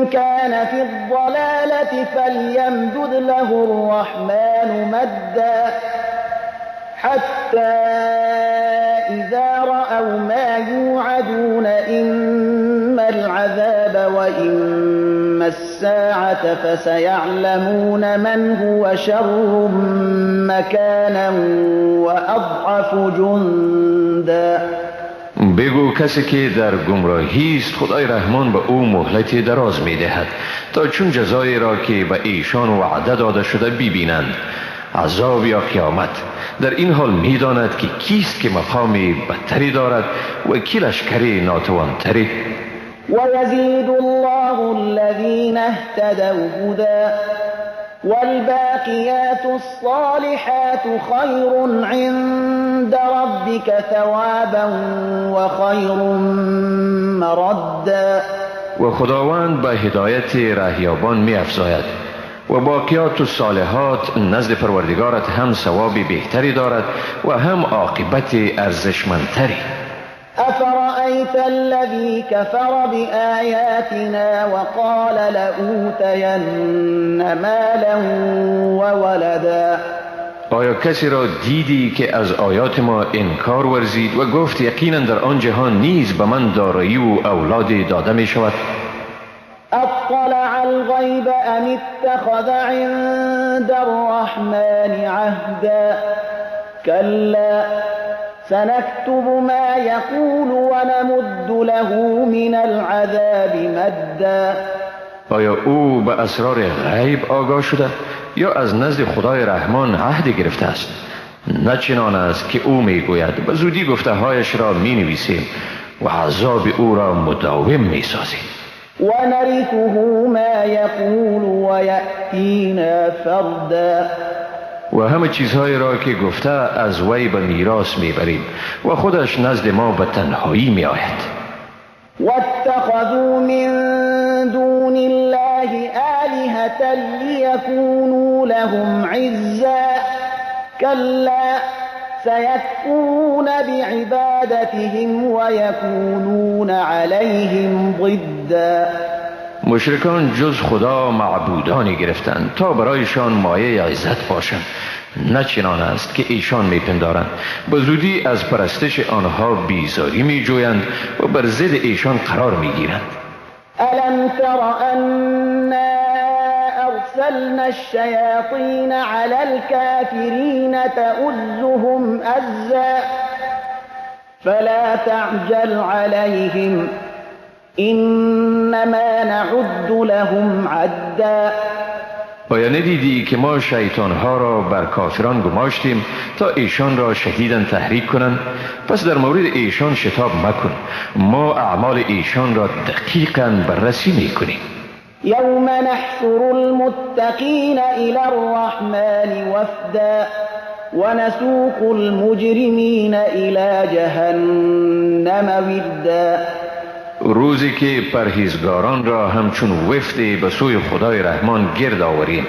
كان في الضلالة فليمدد له الرحمن مدا حتى إذا رأوا ما يوعدون إما العذاب وإما الساعة فسيعلمون من هو شر مكانا وأضعف جندا. بگو کسی که در گمراهی است خدای رحمان به او مهلت دراز می دهد تا چون جزایی را که به ایشان وعده داده شده ببینند، عذاب یا قیامت. در این حال می داند که کیست که مقام بدتری دارد و کی لشکر ناتوانتری. و یزید الله الذین اهتدوا هدی والباقیات الصالحات خیر عند ربک ثوابا و خیر مردا. و خداوند به هدایت رهیابان می افزاید و باقیات الصالحات نزد پروردگارت هم ثواب بهتری دارد و هم عاقبت ارزشمندتری. افرأیت الذی کفر بآیاتنا وقال لأوتین مالا وولدا. آیا کسی را دیدی که از آیات ما انکار ورزید و گفت یقینا در آن جهان نیز به من دارایی و اولاد داده می شود؟ اطلع الغیب ام اتخذ عند الرحمن عهدا کلا سنكتب ما يقول ونمد له من العذاب مدا. آیا او به اسرار غیب آگاه شده یا از نزد خدای رحمان عهد گرفته است؟ نه چنان است که او میگوید، به زودی گفته هایش را می نویسیم و عذاب او را مداوم می سازیم. و نرثه ما یقول و یأتینا فردا. و همه چیزهایی را که گفته از وی به میراث میبریم و خودش نزد ما به تنهایی می آید. واتخذوا من دون الله آلهة لیکونوا لهم عزا کلا سیکفرون بعبادتهم ویکونون علیهم ضدا. مشرکان جز خدا معبودانی گرفتند تا برایشان مایه عزت باشند. نه چنان است که ایشان میپندارند. به زودی از پرستش آنها بیزاری میجویند و بر ضد ایشان قرار میگیرند. الم تر انا ارسلنا الشیاطین علی الكافرین تؤزهم ازا فلا تعجل عليهم انما نعد لهم عدا. آیا ندیدی که ما شیطانها را بر کافران گماشتیم تا ایشان را شدیداً تحریک کنند؟ پس در مورد ایشان شتاب مکن، ما اعمال ایشان را دقیقاً بررسی میکنیم. یوم نحشر المتقین الى الرحمن وفدا ونسوق المجرمین الى جهنم وردا. روزی که پرهیزگاران را همچون وفدی به سوی خدای رحمان گرد آوریم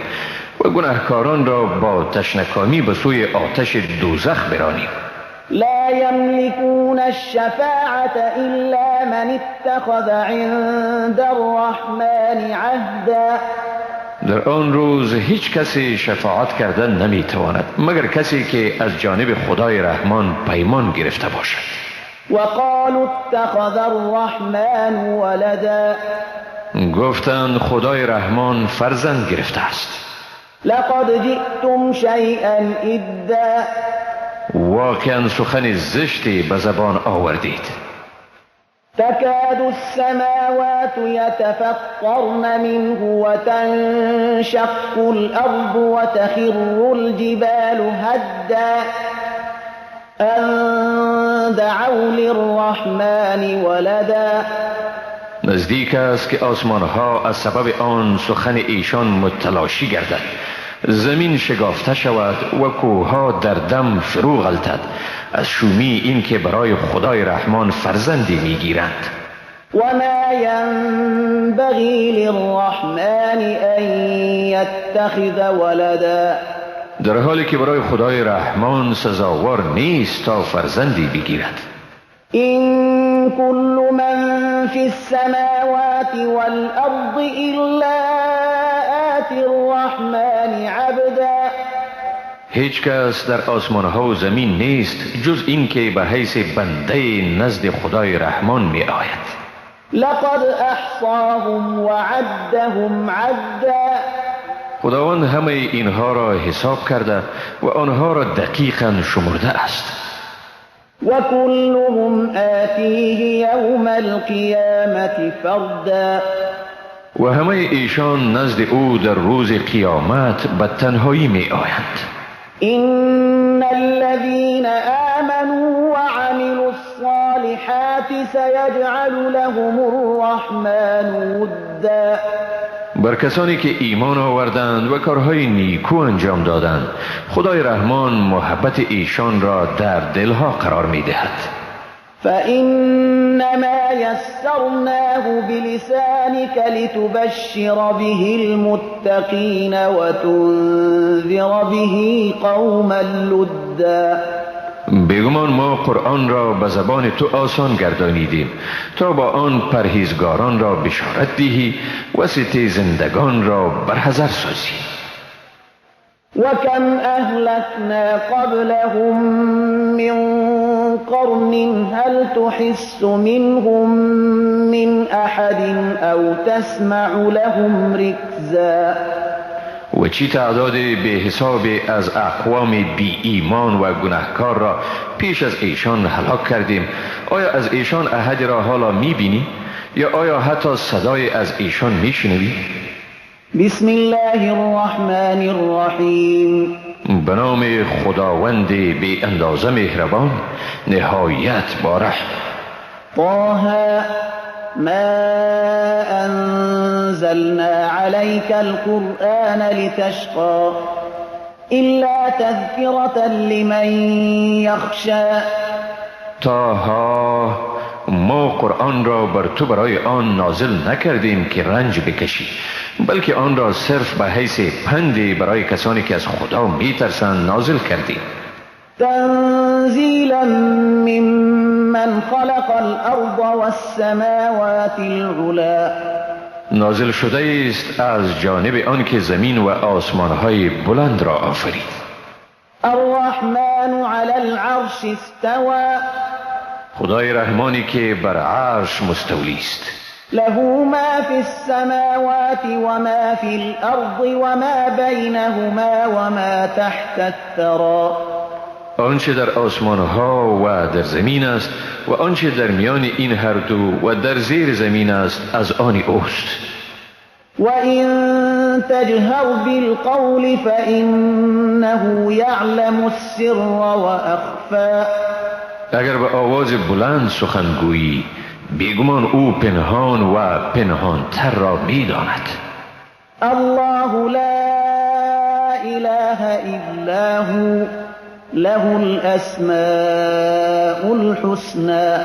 و گناهکاران را با تشنکامی به سوی آتش دوزخ برانیم. لا یملکون الشفاعة الا من اتخذ عند الرحمن عهدا. در آن روز هیچ کسی شفاعت کردن نمیتواند مگر کسی که از جانب خدای رحمان پیمان گرفته باشد. وقالوا اتخذ الرحمن ولدا. گفتند خدای رحمان فرزند گرفته است. لقد جئتم شیئا ادا. واقعا سخن زشتی به زبان آوردید. تكاد السماوات يتفطرن منه وتنشق الأرض وتخر الجبال هدا أن دعوا للرحمن ولدا. نزدیک است که آسمانها از سبب آن سخن ایشان متلاشی گردد، زمین شگافته شود و کوهها در دم فرو غلتد از شومی این که برای خدای رحمان فرزندی میگیرند. و ما ینبغی للرحمن ان یتخذ ولدا. در حالی که برای خدای رحمان سزاوار نیست تا فرزندی بگیرد. این كل من فی السماوات والارض الا آتی الرحمن عبدا. هیچ کس در آسمان ها و زمین نیست جز این که به حیث بنده نزد خدای رحمان می آید. لقد احصاهم وعدهم عدا. خداوند همه اینها را حساب کرده و آنها را دقیقا شمرده است. و کلهم آتیه یوم القیامة فردا. و همه ایشان نزد او در روز قیامت به تنهایی می آیند. إن الذين آمنوا وعملوا الصالحات سيجعل لهم الرحمن ودا. بر کسانی که ایمان آوردند و کارهای نیکو انجام دادند، خدای رحمان محبت ایشان را در دلها قرار می دهد. فإنما يسرناه بلسانك لتبشر به المتقين وتنذر به قوما لدا. بیگمان ما قرآن را به زبان تو آسان گردانیدیم تا با آن پرهیزگاران را بشارت دهی و ستیزندگان را برحذر سازی. وكم أهلكنا قبلهم من قرن هل تحس منهم من أحد أو تسمع لهم ركزا. و چی تعداد به حساب از اقوام بی ایمان و گناهکار را پیش از ایشان هلاک کردیم، آیا از ایشان احد را حالا میبینی یا آیا حتی صدای از ایشان میشنوی؟ بسم الله الرحمن الرحیم. به نام خداوند بی اندازه مهربان نهایت بارحم. طه ما أنزلنا عليك القرآن لتشقى إلا تذكرة لمن يخشى. طه ما قرآن را بر تو برای آن نازل نکردیم که رنج بکشی، بلکه آن را صرف به حیث پندی برای کسانی که از خدا میترسند نازل کردیم. تنزیلا ممن خلق الارض والسماوات العلا. نازل شده است از جانب آن که زمین و آسمانهای بلند را آفرید. الرحمن علی العرش استوى. خدای رحمانی که بر عرش مستولی است. له ما فی السماوات و ما فی الارض و ما بینهما و ما تحت الثرى. آنچه در آسمان ها و در زمین است و آنچه در میان این هر دو و در زیر زمین است از آن اوست. و این تجهر بالقول فإنه یعلم السر و اخفی. اگر به آواز بلند سخن گویی بیگمان او پنهان و پنهان تر را میداند. الله لا اله الا هو له الاسماء الحسنى.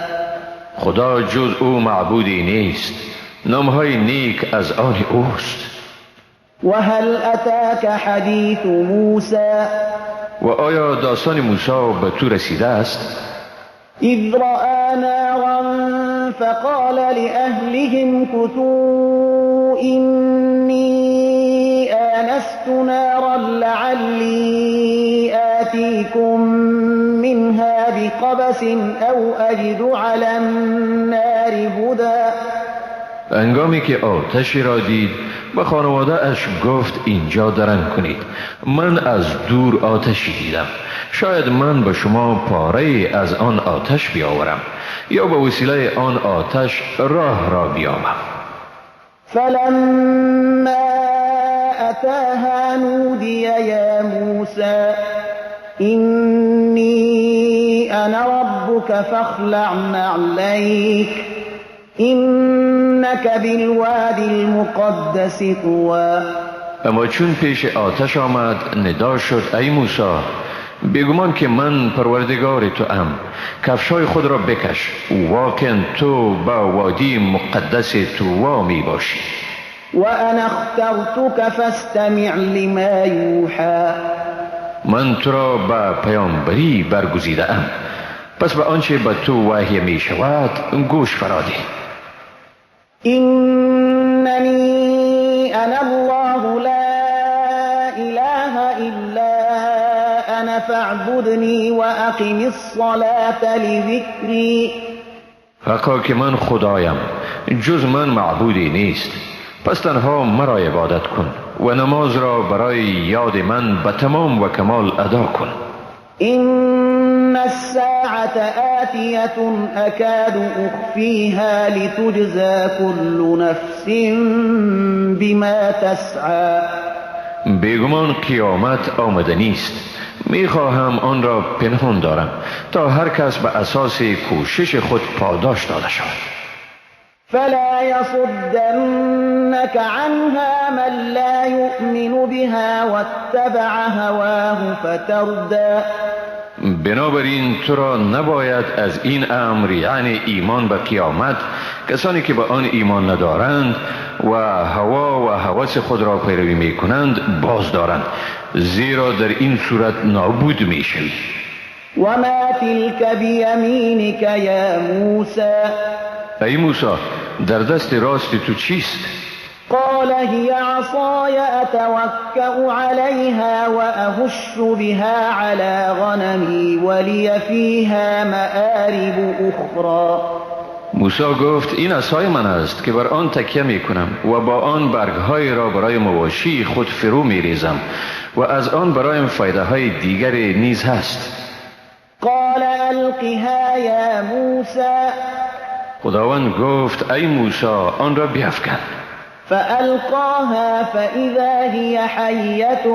خدا جز او معبودی نیست، نامهای نیک از آن اوست. و هل اتاک حدیث موسی. و آیا داستان موسی به تو رسیده است؟ اذ رأى نارا فقال لأهلهم كثوا إني آنست نارا لعلي آتيكم منها بقبس أو أجد على النار هدى. هنگامی که آتشی را دید به خانواده اش گفت اینجا درنگ کنید، من از دور آتشی دیدم، شاید من به شما پاره از آن آتش بیاورم یا به وسیله آن آتش راه را بیابم. فلما اتاها نودی یا موسی اینی انا ربک فاخلع نعلیک اینک بالوادی المقدس طوی. اما چون پیش آتش آمد ندا شد ای موسی، بیگمان که من پروردگار تو ام، کفشای خود را بکش، واقعا تو با وادی مقدس طوی می باشی. و انا اخترتک فاستمع لما یوحی. من تو را به پیامبری برگزیده ام، پس به آنچه به تو وحی می شود گوش فراده. ایننی انا الله لا اله الا انا فاعبدنی و اقم الصلاة لذکری. حقا که من خدایم، جز من معبودی نیست، پس تنها مرا عبادت کن و نماز را برای یاد من به تمام و کمال ادا کن. إن الساعة آتية أكاد أخفيها لتجزى كل نفس بما تسعى. بیگمان قیامت آمدنی است، میخواهم آن را پنهان دارم تا هر کس به اساس کوشش خود پاداش داده شود. فلا يصدنك عنها من لا يؤمن بها واتبع هواه فتردى. بنابراین تو را نباید از این امر، یعنی ایمان به قیامت، کسانی که به آن ایمان ندارند و هوا و هوس خود را پیروی می کنند باز دارند، زیرا در این صورت نابود می شوی. و ما تلک بیمینک یا موسی. ای موسی، در دست راست تو چیست؟ قال هي عصای اتوکأ علیها و اهش بها علی غنمی ولی فیها مآرب اخرى. موسی گفت این عصای من است که بر آن تکیه می کنم و با آن برگهای را برای مواشی خود فرو می ریزم و از آن برایم فایده های دیگر نیز هست. قال القها یا موسی. خداوند گفت ای موسی آن را بیفکن. فألقاها فإذا هي حية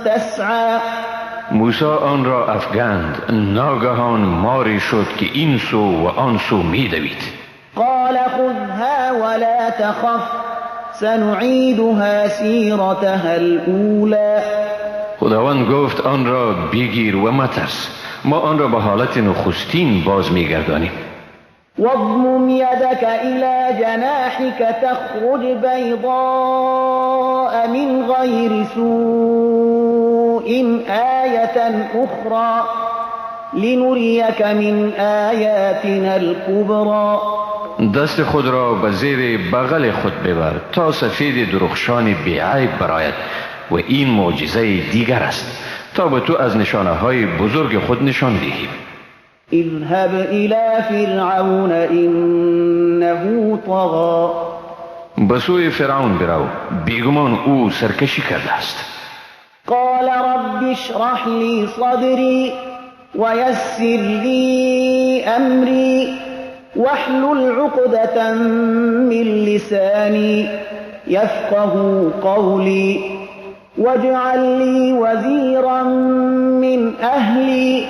تسعى. موسی آن را افکند، ناگهان ماری شد که این سو و آن سو میدوید. قال خذها ولا تخف سنعيدها سيرتها الأولى. خداوند گفت آن را بگیر و مترس، ما آن را به حالت نخستین باز میگردانیم. واضمم يدك إلى جناحك تخرج بيضاء من غير سوء آية أخرى لنريك من آياتنا الكبرى. دست خود را به زیر بغل خود ببر تا سفید درخشان بی‌عیب برآید و این معجزه دیگر است تا به تو از نشانه های بزرگ خود نشان دهیم. اذهب الى فرعون انه طغى. به سوی فرعون برو، بیگمان او سرکشی کرده است. قال رب اشرح لي صدري. ويسر لي أمري واحلل عقدة من لساني يفقه قولي واجعل لي وزيرا من أهلي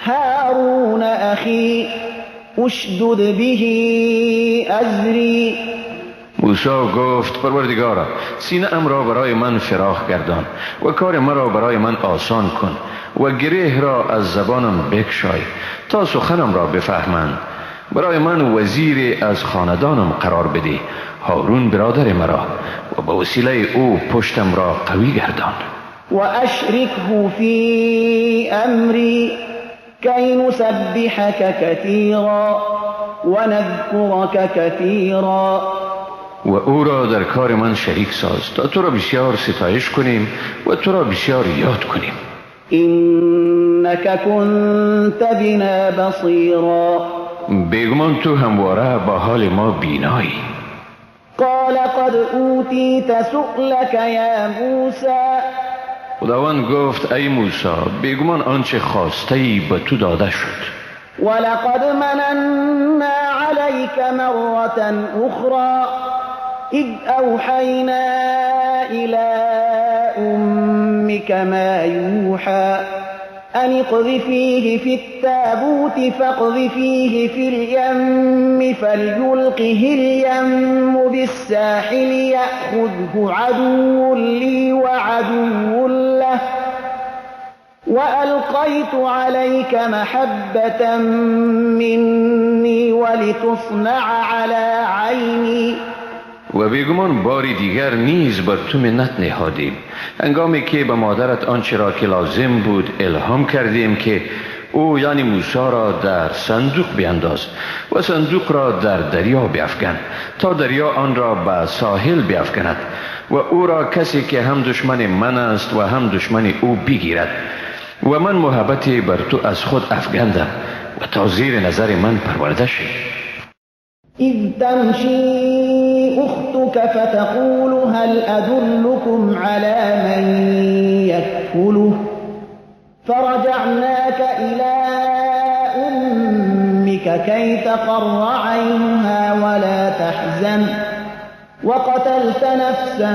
هارون أخي اشدد به أزري. موسی گفت پروردگارا، سینه ام را برای من فراخ گردان و کار مرا برای من آسان کن و گره را از زبانم بکشای تا سخنم را بفهمند. برای من وزیر از خاندانم قرار بده، هارون برادر مرا، و با وسیله او پشتم را قوی گردان. و اشرکه فی امری کی نسبحک کثیرا و نذکرک کثیرا. و او را در کار من شریک ساز تا تو را بسیار ستایش کنیم و تو را بسیار یاد کنیم. انک کنت بنا بصیرا. بیگمان تو همواره با حال ما بینایی. قال قد اوتیت سؤلک یا موسی. خداوند گفت ای موسی، بیگمان آنچه خواسته‌ای به تو داده شد. ولقد مننا علیک مرة اخرى اذ اوحینا الى امک ما یوحى أن اقذفيه في التابوت فاقذفيه في اليم فليلقه اليم بالساحل يأخذه عدو لي وعدو له وألقيت عليك محبة مني ولتصنع على عيني. و بیگمان باری دیگر نیز بر تو منت نهادیم، هنگامی که به مادرت آنچه را که لازم بود الهام کردیم که او یعنی موسی را در صندوق بینداز و صندوق را در دریا بیفکن تا دریا آن را به ساحل بیفکند و او را کسی که هم دشمن من است و هم دشمن او بگیرد و من محبتی بر تو از خود افگندم و تا زیر نظر من پرورده شی. اذ تمشی اختك فتقول هل أدلكم على من يكفله فرجعناك إلى أمك كي تقر عينها ولا تحزن وقتلت نفسا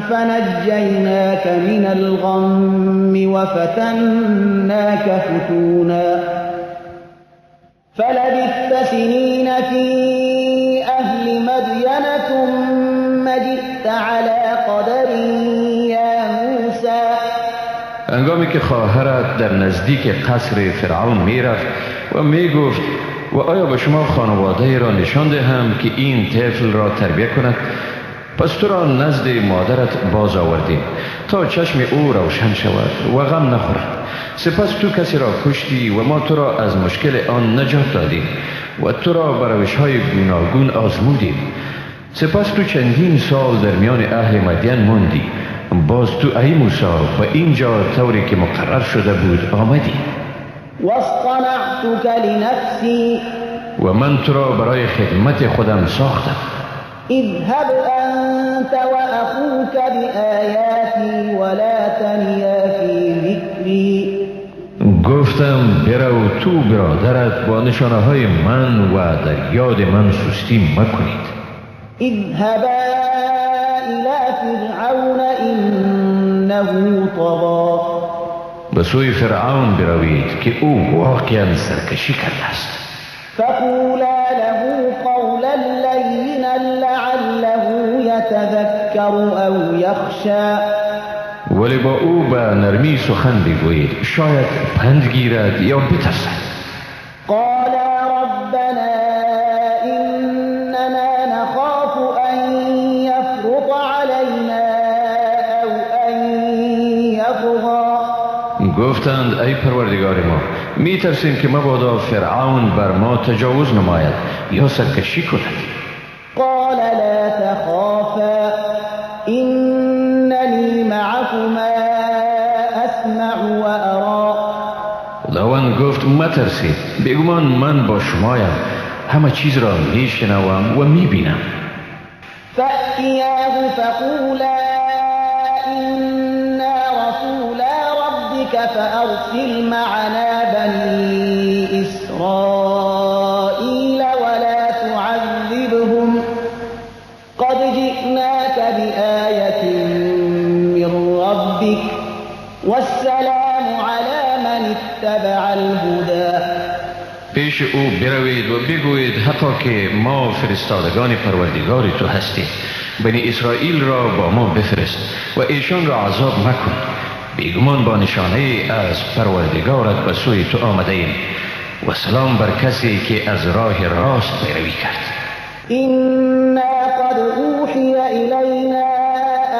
فنجيناك من الغم وفتناك فتونا فلبثت سنين في أهل مدين ثم جئت على قدر يا موسى. هنگامی که خواهرت در نزدیک قصر فرعون میرفت و میگفت و آیا به شما خانواده را نشان دهم که این طفل را تربیه کند؟ پس تو را نزد مادرت باز آوردیم تا چشم او روشن شود و غم نخورد. سپس تو کسی را کشتی و ما تو را از مشکل آن نجات دادیم و تو را به روش‌های گوناگون آزمودیم. سپس تو چندین سال در میان اهل مدین ماندی. باز تو ای موسی به اینجا طوری که مقرر شده بود آمدی. واصطنعتك لنفسی. و من تو را برای خدمت خودم ساختم. اذهب انت واخوك بآیاتی ولا تنیا فی ذکری. گفتم برو تو برادرت با نشانه های من و در یاد من سستی مکنید. اذهبا الى فرعون انه طغى. به سوی فرعون بروید که او واقعا سرکشی کرده است. فقولا له قولا لینا لعله یتذکر او یخشى. ولی با او به نرمی سخن بگویید، شاید پند گیرد یا بترسد. قالا ربنا اننا نخاف ان یفرط علینا او ان یطغی. گفتند ای پروردگار ما، میترسیم که مبادا فرعون بر ما تجاوز نماید یا سرکشی کند. قال لا تخافا اننی معكما اسمع و ارا. خداوند گفت مترسید، بیگمان من با شمایم، همه چیز را میشنوم و میبینم. فأتیاه فقولا انا رسولا ربك فأرسل معنا بني إسرائيل ولا تعذبهم قد جئناك بآية من ربك والسلام على من اتبع الهدى. پیش او بروید و بگویید حقا که ما فرستادگان پروردگار تو هستیم، بنی اسرائیل را با ما بفرست و ایشان را عذاب مکن. بیگمان با نشانه از پروردگارت به سوی تو آمده ایم و سلام بر کسی که از راه راست پیروی کرد. إنا قد أوحي إلينا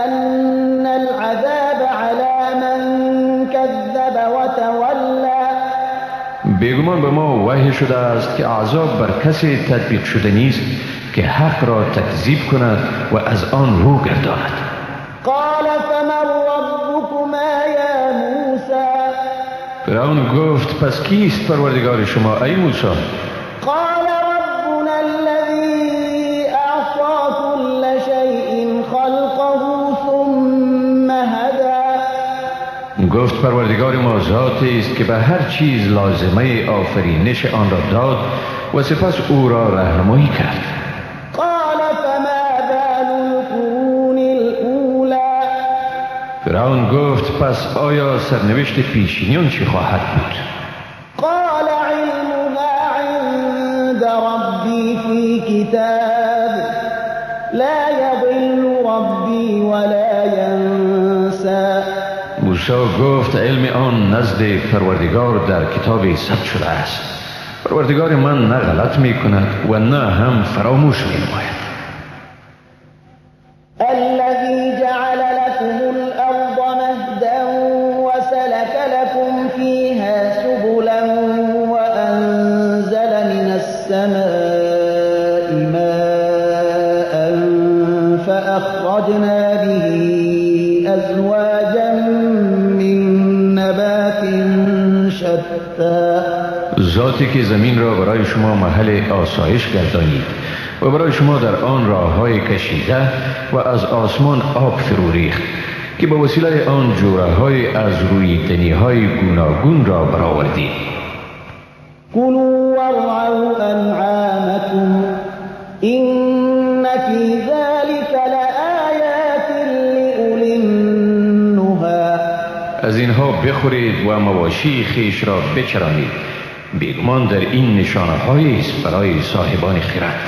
أن العذاب على من كذب وتولى. بیگمان به ما وحی شده است که عذاب بر کسی تطبیق شده نیست که حق را تکذیب کند و از آن رو گرداند. قال فمن ربكما یا موسی؟ فرعون گفت پس کیست پروردگار شما ای موسی؟ قال ربنا الذی اعطى كل شیء خلقه ثم هدى. گفت پروردگار ما ذاتی است که به هر چیز لازمه آفرینش آن را داد و سپس او را راهنمایی کرد. قال فما بال القرون الاولى. فرعون گفت پس آیا سرنوشت پیشینیان چی خواهد بود؟ قال علمها عند ربی فی کتاب لا یضل ربی ولا ینسى. موسی گفت علم آن نزد پروردگار در کتاب ثبت شده است. پروردگار من نه غلط می کند و نه هم فراموش می نماید. الذي جعل لكم الأرض مهدا وسلك لكم فيها سبلا وأنزل من السماء ماء فأخرجنا به أزواجا من نبات شتى. ذاتی که زمین را برای شما محل آسایش گردانید و برای شما در آن راه‌های کشیده و از آسمان آب فرو ریخت که به وسیله آن جوره‌های از رویدنی‌های گوناگون را برآوردید. كلوا وارعوا أنعامكم إن في ذلك لآيات لأولي النهى. از اینها بخورید و مواشی خویش را بچرانید، بیگمان در این نشانه‌هایی است برای صاحبان خرد.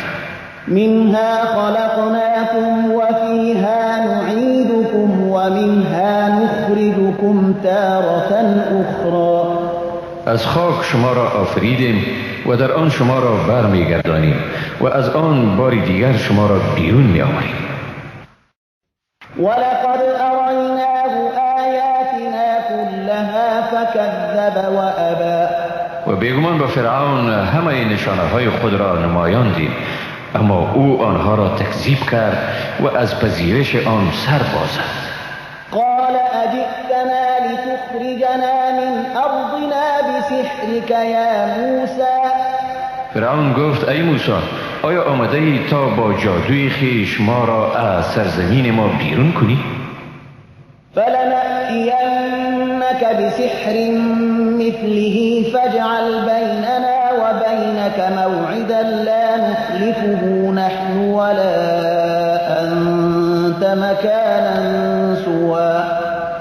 منها خلقناكم وفيها نعيدكم ومنها نخرجكم تارة أخرى. از خاک شما را آفریدیم و در آن شما را برمیگردانیم و از آن بار دیگر شما را بیرون میآوریم. ولقد أریناه آیاتنا كلها فكذب وأبى. و بیگمان با فرعون همه نشانه های خود را نمایاندیم، اما او آنها را تکذیب کرد و از پذیرش آن سر باز زد. قال اجئتنا لتخرجنا من ارضنا بسحرك یا موسی. فرعون گفت ای موسی، آیا آمده ای تا با جادوی خویش ما را از سرزمین ما بیرون کنی؟ فلنأتینک بسحر مثله فاجعل بیننا وبینک موعدا لا نخلفه نحن ولا أنت مکانا سوى.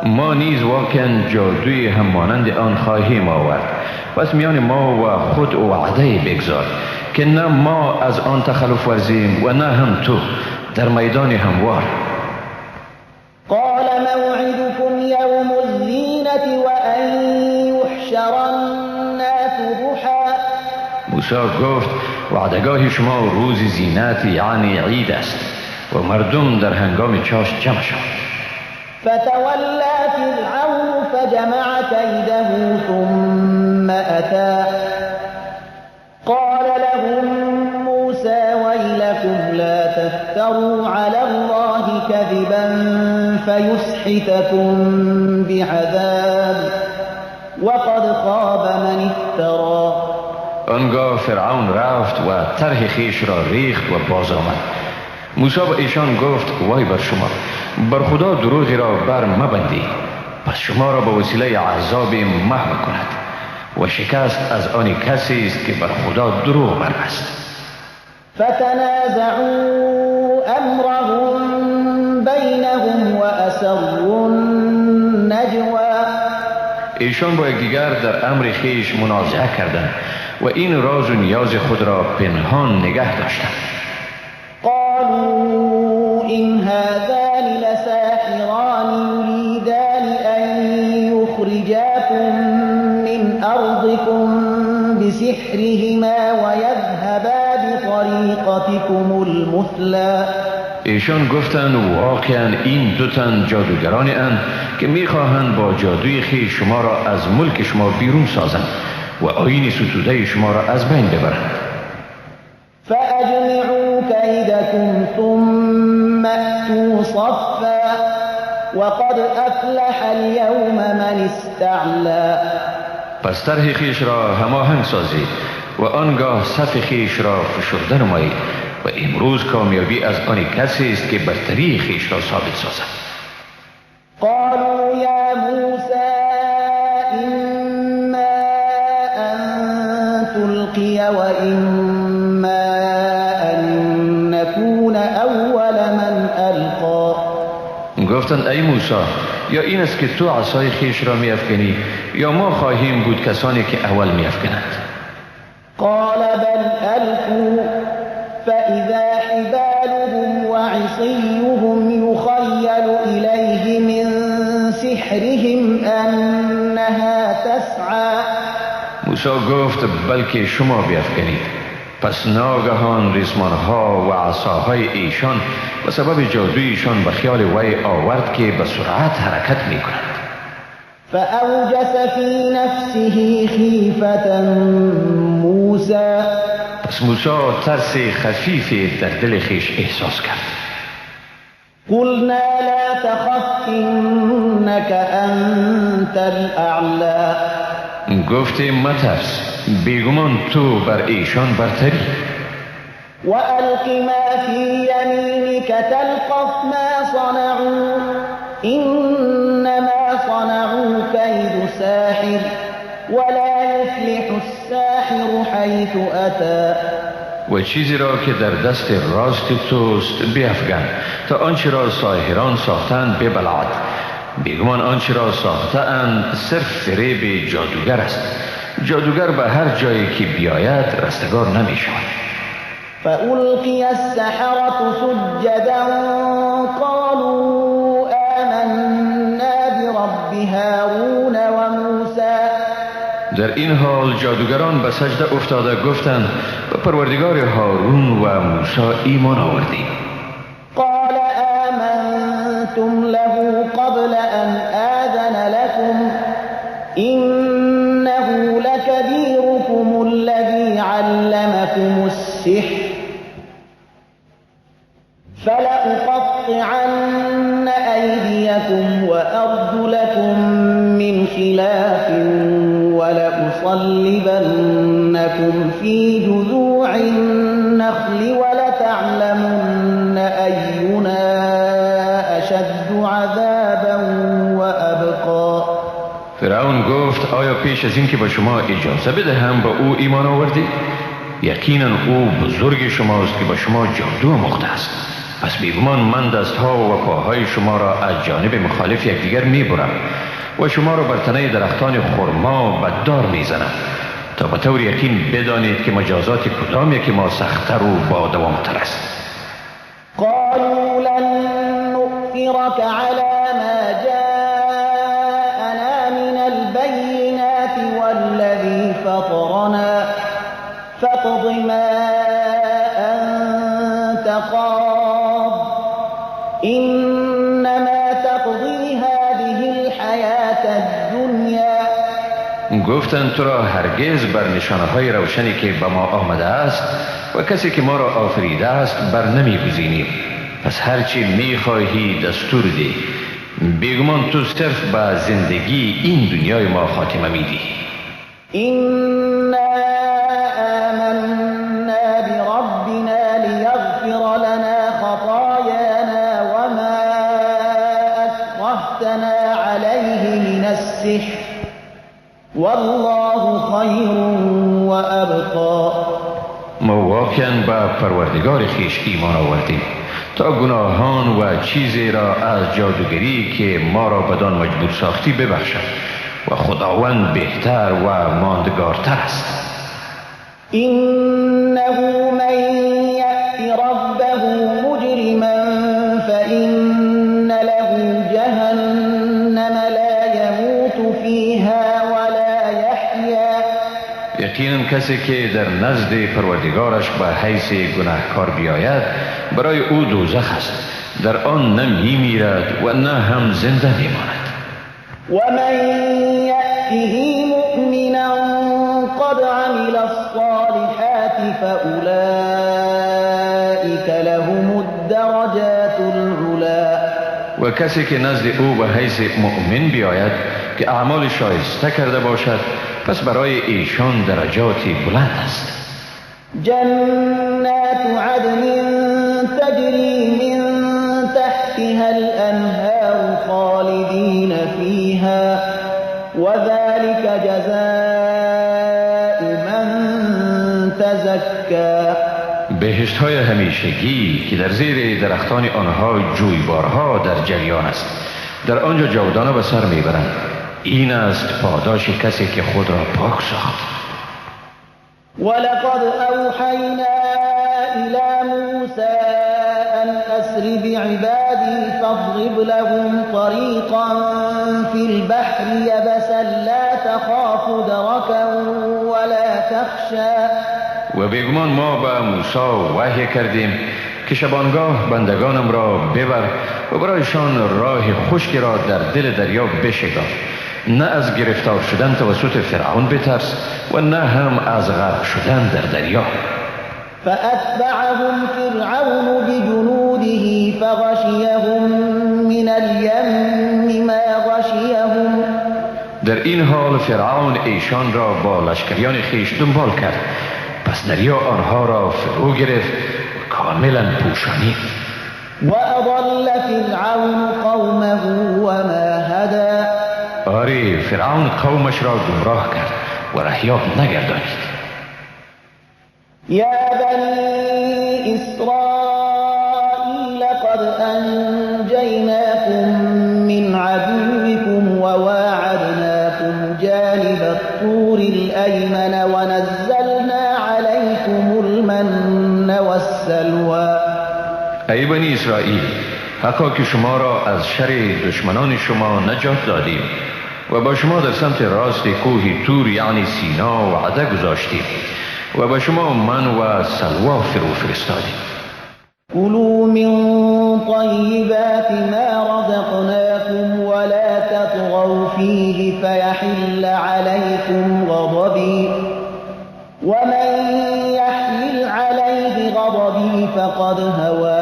ما نیز واقعا جادوی همانند آن خواهیم آورد، پس میان ما و خود وعده بگذار که نه ما از آن تخلف ورزیم و نه هم تو در میدان هموار. قال موعدكم يوم الزینة وأن يحشر الناس ضحى. موسی گفت وعدگاه شما روز زینت یعنی عید است و مردم در هنگام چاشت جمع شوند. فتولى فرعون فجمع كيده ثم أتى. قال لهم موسى ويلكم لا تفتروا على الله كذبا فيسحتكم بعذاب وقد خاب من افترى. آنگاه فرعون رفت و طرح خویش را ریخت و باز آمد. موسی به ایشان گفت وای بر شما، بر خدا دروغی را بر مبندید، پس شما را به وسیله عذاب محو کند و شکست از آن کسی است که بر خدا دروغ بربست. فتنازعوا امرهم بینهم واسروا النجوا. ایشان با یکدیگر در امر خویش منازعه کردند و این راز و نیاز خود را پنهان نگه داشتند. قالوا إن هذان لساحران يريدان أن يخرجاكم من أرضكم بسحرهما ويذهبا بطريقتكم المثلى. ایشان گفتند واقعا این دو تن جادوگرانی اند که میخواهند با جادوی خویش شما را از ملک شما بیرون سازند و آیین ستوده شما را از بین ببرند. فأجمعوا كيدكم ثم أتوا صفا وقد أفلح اليوم من استعلى. پس طرح خویش را هماهنگ سازید و آنگاه صف خویش را فشرده نمایید و امروز کامیابی از آن کسی است که برتری خویش را ثابت سازد. قالوا یا موسی اما ان تلقی و اما ان نکون اول من القی. گفتند ای موسی، یا این است که تو عصای خویش را میافکنی یا ما خواهیم بود کسانی که اول میافکنند. قال بل القوا فإذا حبالهم وعصيهم يخيل إليه من سحرهم أنها تسعى. موسی گفت بلکه شما بیافکنید. پس ناگهان ریسمانها و عصاهای ایشان به سبب جادویشان به خیال وی آورد که به سرعت حرکت می کنند. فأوجس في نفسه خیفة موسی. پس موسی ترس خفیفی در دل خویش احساس کرد. قلنا لا تخف انك انت الاعلى. گفتیم مترس، بیگمان تو بر ایشان برتری. وألق ما في يمينك تلقف ما صنعوا إنما صنعوا كيد ساحر ولا يفلح الساحر حيث أتى. و چیزی را که در دست راست توست بیفگن تا آنچه را ساحران ساختند ببلعد. بیگمان آنچه را ساختند صرف فریب جادوگر است. جادوگر به هر جایی که بیاید رستگار نمی شود. فألقي السحرة سجدا قالوا آمنا برب هارون وموسى. در این حال جادوگران به سجده افتاده گفتند به پروردگار هارون و موسی ایمان آوردیم. قال آمنتم له قبل أن آذن لكم إنه لكبيركم الذي علمكم السحر فلأقطعن أيديكم وأرجلكم من خلاف ولأصلبنكم في جذوع النخل ولتعلمن أينا أشد عذابا وأبقى. فرعون گفت آیا پیش از این که به شما اجازه بدهم با او ایمان آوردید؟ یقینا او بزرگ شماست که به شما جادو آموخته است. پس بیگمان من دستها و پاهای شما را از جانب مخالف یکدیگر میبرم و شما را بر تنه درختان خرما به دار میزنم تا به طور یقین بدانید که مجازات کدام یکی ما سخت‌تر و با دوامتر است. قالوا لن نؤثرك على ما جاءنا من البينات والذي فطرنا فاقض ما أنت قاض إنما تقضي هذه الحياة الدنيا. گفتند تو را هرگز بر نشانه های روشنی که به ما آمده است و کسی که ما را آفریده است بر نمیگزینیم. پس هرچی میخواهی دستور ده. بیگمان تو صرف به زندگی این دنیای ما خاتمه میدی. إنا آمنا بربنا ليغفر لنا خطايانا وما أكرهتنا عليه السحر والله خیر وأبقى. ما واقعا به پروردگار خویش ایمان آوردیم تا گناهان و چیزی را از جادوگری که ما را بدان مجبور ساختی ببخشد و خداوند بهتر و ماندگارتر است. انه من یأت ربه مجرما فإن له جهنم لا يموت فيها ولا يحيا. یقینا کسی که در نزد پروردگارش به حیث گناهکار بیاید برای او دوزخ است، در آن نه میمیرد و نه هم زنده میماند. ومن یأته مؤمنا قد عمل الصالحات فأولئک لهم الدرجات العلا. و کسی که نزد او به حیث مؤمن بیاید که اعمال شایسته کرده باشد، پس برای ایشان درجات بلند است. جنات عدن تجری من تحتها الانهار خالدین فیها وذلك جزاء من تزکی. بهشت های همیشگی که در زیر درختان آنها جویبارها در جریان است، در آنجا جاودانه به سر میبرند. این است پاداش کسی که خود را پاک ساخت. ولقد اوحینا الی موسی ان اسر بعبادی فاضرب لهم طریقا فی البحر یبسا لا تخاف درکا ولا تخشی. و بیگمان ما به موسی وحی کردیم که شبانگاه بندگانم را ببر و برایشان راه خشک را در دل دریا بشکاف، نه از گرفتار شدن توسط فرعون بترس و نه هم از غرق شدن در دریا. فأتبعهم فرعون بجنوده فغشیهم من الیم ما غشیهم. در این حال فرعون ایشان را با لشکریان خویش دنبال کرد، پس دریا آنها را فرو گرفت و کاملا پوشانید. وأضل فرعون قومه وما هدى. آری، فرعون قومش را گمراه کرد و رهیاب نگردانید. یا بنی اسرائیل قد انجیناکم من عدوکم وواعدناکم جانب الطور الایمن ونزلنا علیکم المن والسلوى. ای بنی اسرائیل، حقا که شما را از شر دشمنان شما نجات دادیم و با شما در سمت راست کوه تور یعنی سینا وعده گذاشتیم و با شما من و سلوا فرو فرستادیم. كلوا من طیبات ما رزقناكم ولا تطغوا فیه فیحل علیکم غضبی ومن یحلل علیه غضبی فقد هوی.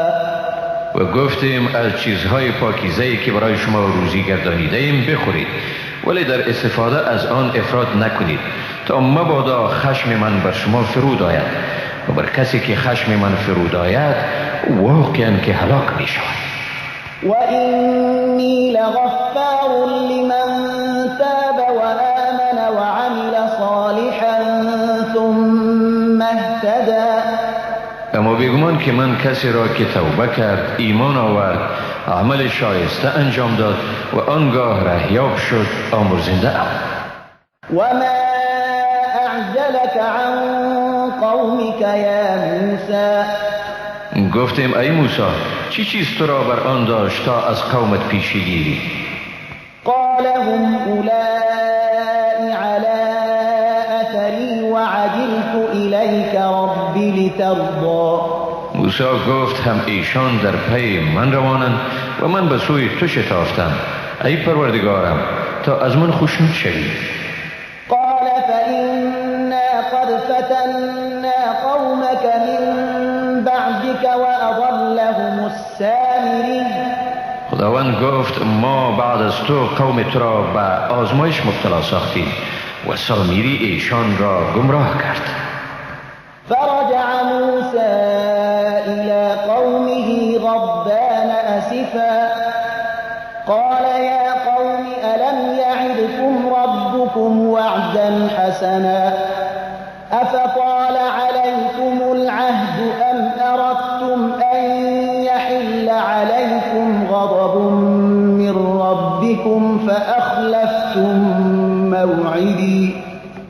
و گفتیم از چیزهای پاکیزه‌ای که برای شما روزی گردانیده‌ایم بخورید، ولی در استفاده از آن افراط نکنید تا مبادا خشم من بر شما فرود آید و بر کسی که خشم من فرود آید واقعا که هلاک می شود. و اینی لغفار لمن تاب وآمن وعمل صالحا ثم اهتدى. اما بیگمان که من کسی را که توبه کرد، ایمان آورد، عمل شایسته انجام داد و آنگاه رهیاب شد آمرزنده ام. و ما اعجلک عن قومک یا موسی. گفتیم ای موسی، چی چیز تو را بر آن داشت تا از قومت پیشی گیری؟ قال هم اولئک علی اثری وعجلت الیک رب لترضی. موسی گفت هم ایشان در پی من روانند و من به سوی تو شتافتم ای پروردگارم تا از من خوشنود شوی. قال فإنا قد فتنا قومك من بعدك وأضلهم السامری. خداوند گفت ما بعد از تو قوم تو را به آزمایش مبتلا ساختیم و سامیری ایشان را گمراه کرد. فرجع موسى إلى قومه غضبان أسفا قال يا قوم ألم يعدكم يعدكم ربكم وعدا حسنا أفطال عليكم العهد أم أردتم أن يحل عليكم غضب من ربكم فأخلفتم موعدي.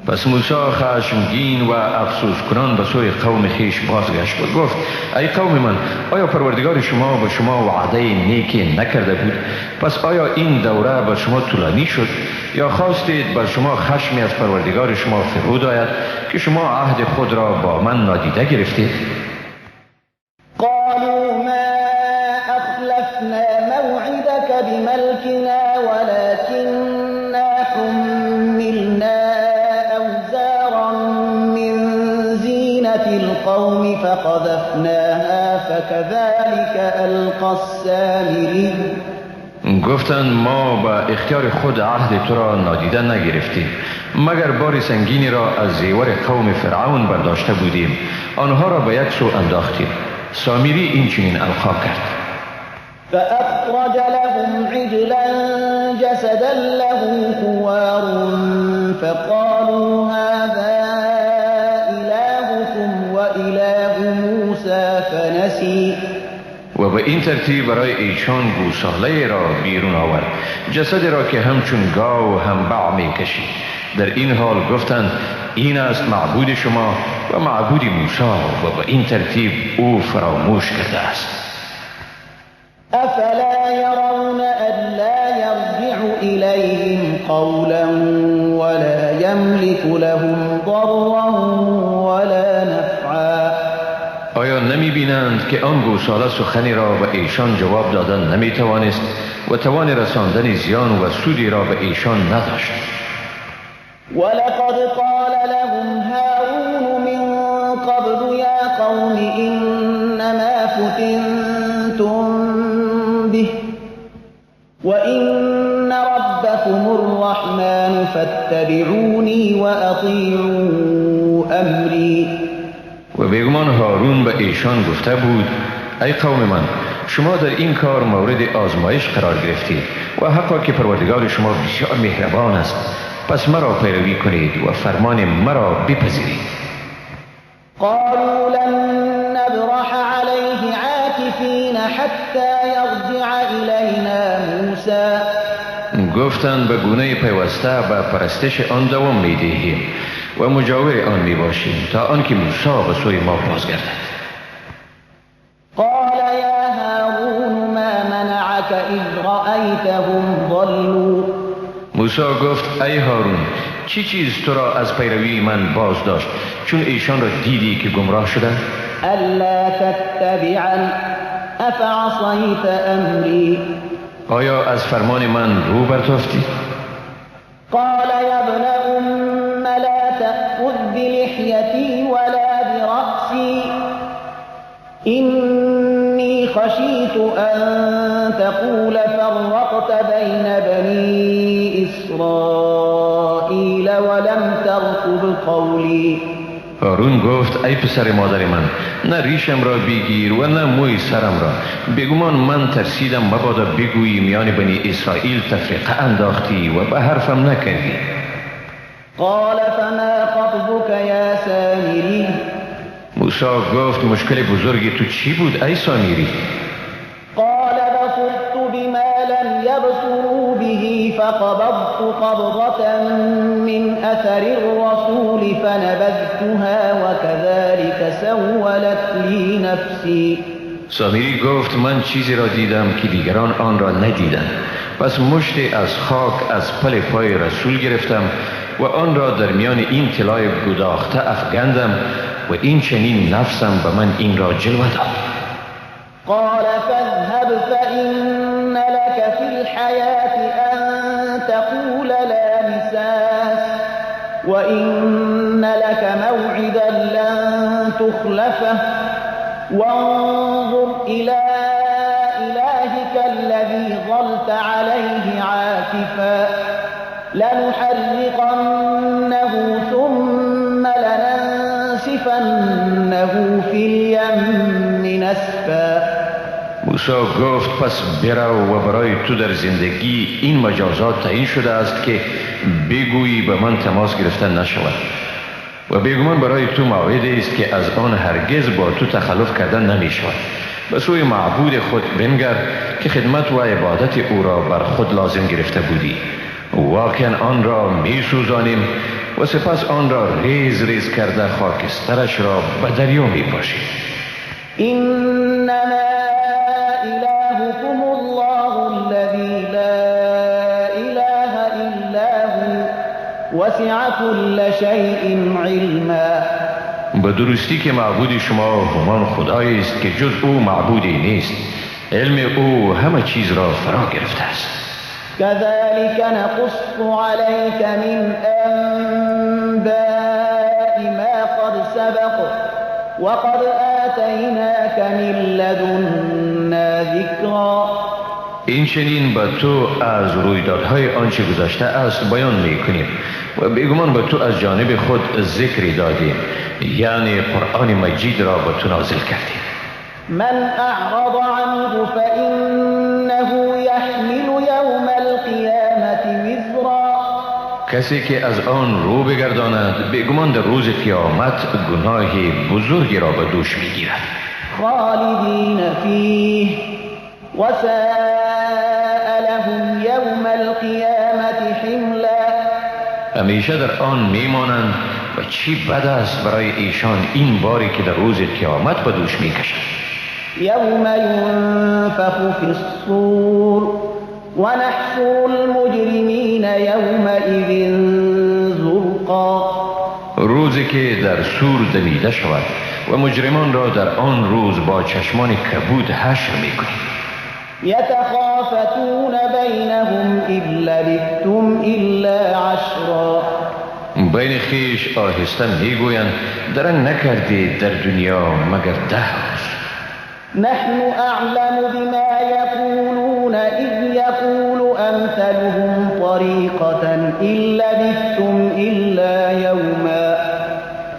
پس موسی خشمگین و افسوس کنان به سوی قوم خویش بازگشت و گفت ای قوم من، آیا پروردگار شما به شما وعده نیکی نکرده بود؟ پس آیا این دوره بر شما طولانی شد یا خواستید بر شما خشمی از پروردگار شما فرود آید که شما عهد خود را با من نادیده گرفتید؟ قالوا ما أخلفنا موعدك بملكنا ولكننا حملنا أوزارا من زينة القوم فقذفناها فكذلك ألقى السامري. گفتند ما با اختیار خود عهد تو را نادیده نگرفتیم، مگر بار سنگینی را از زیور قوم فرعون برداشته بودیم، آنها را به یک سو انداختیم. سامری این چنین القا کرد. فأخرج لهم عجلا جسدا له خوار فقالوا هذا إلهكم وإله موسى فنسي. و به این ترتیب برای ایشان گوساله را بیرون آورد، جسد را که همچون گاو هم بع می کشید. در این حال گفتند این است معبود شما و معبود موسی، و به این ترتیب او فراموش کرده است. افلا يرون الا يرجع إليهم قولا ولا يملك لهم ضرا ولا نفعا. آیا نمی بینند که آن گوساله سخنی را به ایشان جواب دادن نمی توانست و توان رساندن زیان و سودی را به ایشان نداشت؟ ولقد قال لهم هارون من قبل يا قوم إنما فتنتم به وإن ربكم الرحمن فاتبعوني وأطيعوا أمري. و بیگمان هارون به ایشان گفته بود ای قوم من، شما در این کار مورد آزمایش قرار گرفتید و حقا که پروردگار شما بسیار مهربان است، پس مرا پیروی کنید و فرمان مرا بپذیرید. قالوا لن نبرح عليه عاكفين حتى يرجع إلينا موسى. گفتند به گونه پیوسته به پرستش آن دوام میدهیم و مجاور آن میباشیم تا آنکه موسی به سوی ما بازگردد. قال یا هارون ما منعك اذ رأیتهم ضلوا. موسی گفت ای هارون، چی چیز تو را از پیروی من باز داشت چون ایشان را دیدی که گمراه شدند؟ الا تتبعن افعصیت امری. آیا از فرمان من رو برتافتی؟ قال یا ابن ام لا تأخذ بلحیتی ولا برأسی إني خشیت أن تقول فرقت بین بنی إسرائیل ولم ترقب قولی. هارون گفت ای پسر مادر من، نه ریشم را بگیر و نه موی سرم را، بگمان من ترسیدم مبادا بگویی میان بنی اسرائیل تفریقه انداختی و به حرفم نکردی. قال فما خطبك یا سامری. موسی گفت مشکل بزرگی تو چی بود ای سامری؟ قال بصرت بما لم يبصروا به فقبضت قبضة من أثر الرسول فنبذتها وكذلك سولت لي نفسي. سامری گفت من چیزی را دیدم که دیگران آن را ندیدند، پس مشتی از خاک از پل پای رسول گرفتم و آن را در میان این طلای گداخته افگندم و این چنین نفسم به من این را جلوه داد. قال فاذهب فإن لك في الحياة أن تقول لا مساس وإن لك موعدا لن تخلفه وانظر إلى إلهك الذي ظلت عليه عاكفا لنحرقنه ثم لننسفنه في اليم نسفا. موسی موسی گفت پس برو و برای تو در زندگی این مجازات تعیین شده است که بگویی به من تماس گرفتن نشود و بیگمان برای تو موعدی است که از آن هرگز با تو تخلف کردن نمی شود. به سوی معبود خود بنگر که خدمت و عبادت او را بر خود لازم گرفته بودی. واقعا آن را می سوزانیم و سپس آن را ریز ریز کرده خاکسترش را به دریا می پاشیم. انما الهكم الله الذي لا اله الا هو وسع كل شيء علما. به درستی که معبود شما همان خدایی است که جز او معبودی نیست. علم او همه چیز را فرا گرفته است. كذلك نقص عليك من أنباء ما قد سبق وقد آتيناك من لدنا ذكرا. این چنین به تو از رویدادهای آنچه گذشته است بیان میکنیم و بیگمان به تو از جانب خود ذکری دادیم، یعنی قرآن مجید را به تو نازل کردیم. من اعرض عنه فإنه يحمل يوم القيامة وزرا. کسی که از آن رو بگرداند بیگمان در روز قیامت گناه بزرگی را به دوش میگیرد. خالدین فیه وساء لهم یوم القیامة حملا. همیشه در آن میمانند و چی بد است برای ایشان این باری که در روز قیامت به دوش میکشند. یوم ینفخ فی الصور ونحشر المجرمین یومئذ زرقا. روزی که در سور دمیده شود و مجرمان را در آن روز با چشمان کبود حشر میکنیم. یتخافتون بینهم ان لبثتم الا عشرا. بین خویش آهسته میگویند درنگ نکردید در دنیا مگر 10 روز. نحن اعلم بما یقولون اذ یقول امثلهم طریقة ان لبثتم الا یوما.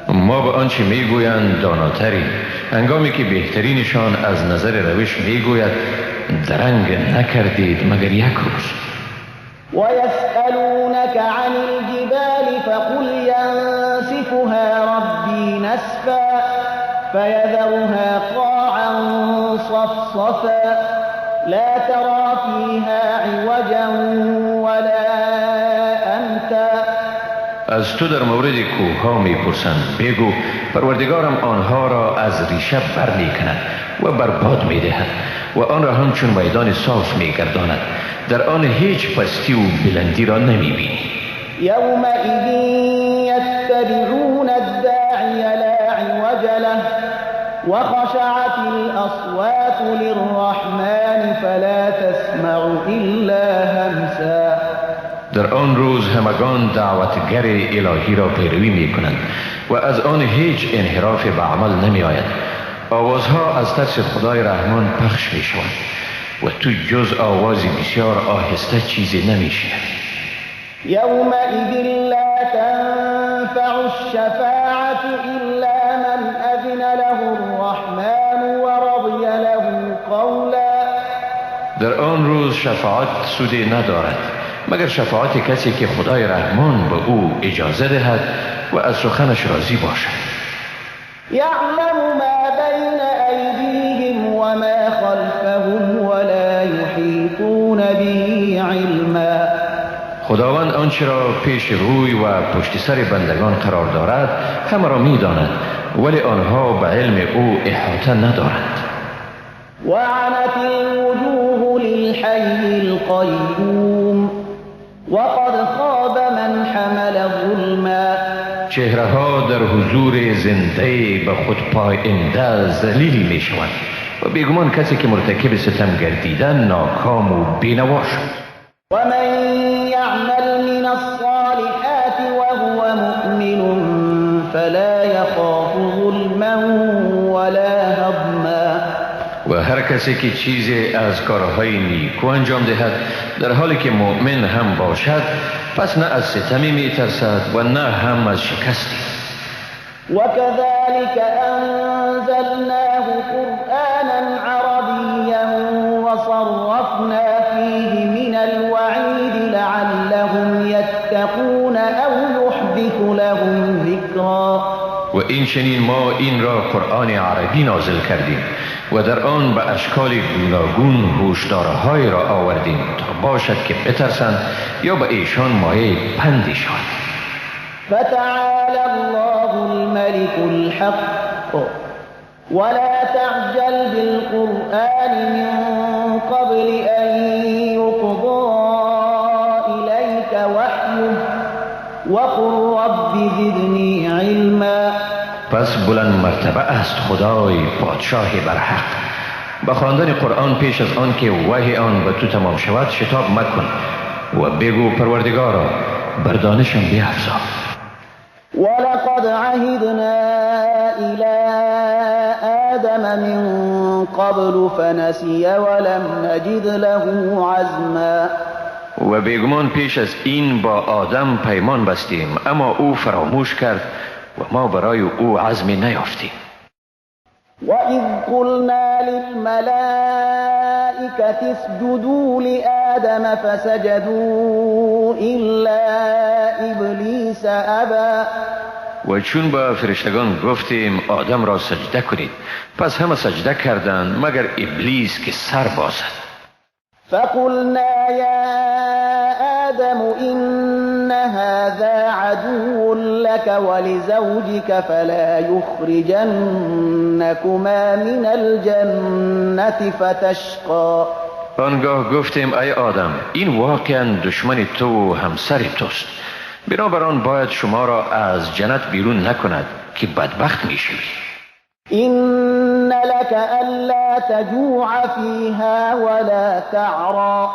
ما به آنچه میگویند داناتریم، هنگامی که بهترینشان از نظر روش میگوید درنگ نکردید مگر یک روز. ويسألونك عن الجبال فقل ينسفها ربي نسفا فيذرها قاعا صفصفا لا ترى فيها عوجا ولا أمتا. از تو در مورد کوه‌ها میپرسند، بگو پروردگارم آنها را از ریشه برمیکند و برباد میدهد و آن را همچون میدان صاف میگرداند، در آن هیچ پستی و بلندی را نمیبینی. یومئذ یتبعون الداعی لا عوج له وخشعت الاصوات للرحمن فلا تسمع الا همسا. در آن روز همگان دعوتگر الهی را پیروی میکنند و از آن هیچ انحراف به عمل نمی آید. آوازها از ترس خدای رحمان پخش می شوند و تو جز آوازی بسیار آهسته چیزی نمی شنوی. یومئذ لا تنفع الشفاعة الا من اذن له الرحمن ورضی له قولا. در آن روز شفاعت سودی ندارد مگر شفاعت کسی که خدای رحمان به او اجازه دهد و از سخنش راضی باشد. یعلم ما بین ایدیهم وما خلفهم ولا یحیطون به علما. خداوند آنچه را پیش روی و پشت سر بندگان قرار دارد همه را میداند، ولی آنها به علم او احاطه ندارند. وعنت الوجوه للحی القیوم وقد خاب من حمل ظلما. چهره ها در حضور زنده به خود پاینده ذلیل می شوند و بیگمان کسی که مرتکب ستم گردیدن ناکام و بینوا شد. و من یعمل من الصالحات وهو مؤمن فلا یخاف ظلما ولا هضما. و هر کسی که چیزی از کارهای نیکو انجام دهد در حالی که مؤمن هم باشد، پس نه از ستمی میترسد و نه هم از شکستی. و كذلك انزلناه قرآنا عربیا این چنین ما این را قرآن عربی نازل کردیم و در آن به اشکال گوناگون هوشدارهای را آوردیم تا باشد که بترسند یا به ایشان مایه پندی شود. فتعالى الله الملك الحق ولا تعجل بالقرآن من قبل أن يقضى إليك وحيه وقل رب زدني علما. پس بلند مرتبه است خدای پادشاه برحق. با خواندن قرآن پیش از آن که وحی آن به تو تمام شود شتاب مکن و بگو پروردگارا بر دانشم بیفزا. ولقد عهدنا إلى آدم من قبل فنسي ولم نجد له عزما. و بیگمان پیش از این با آدم پیمان بستیم، اما او فراموش کرد و ما برای او عزمی نیافتیم. وإذ قلنا للملائكة اسجدوا لآدم فسجدوا إلا إبلیس أبى. و چون با فرشتگان گفتیم آدم را سجده کنید، پس همه سجده کردند مگر ابلیس که سر بازد. فقلنا يا آدم إن هذا عدو لك ولزوجك فلا يخرجنكما من الجنة فتشقى. آنگاه گفتیم ای آدم، این واقعا دشمن تو و همسر توست، بنابراین باید شما را از جنت بیرون نکند که بدبخت میشوی. إن لك ألا تجوع فيها ولا تعرى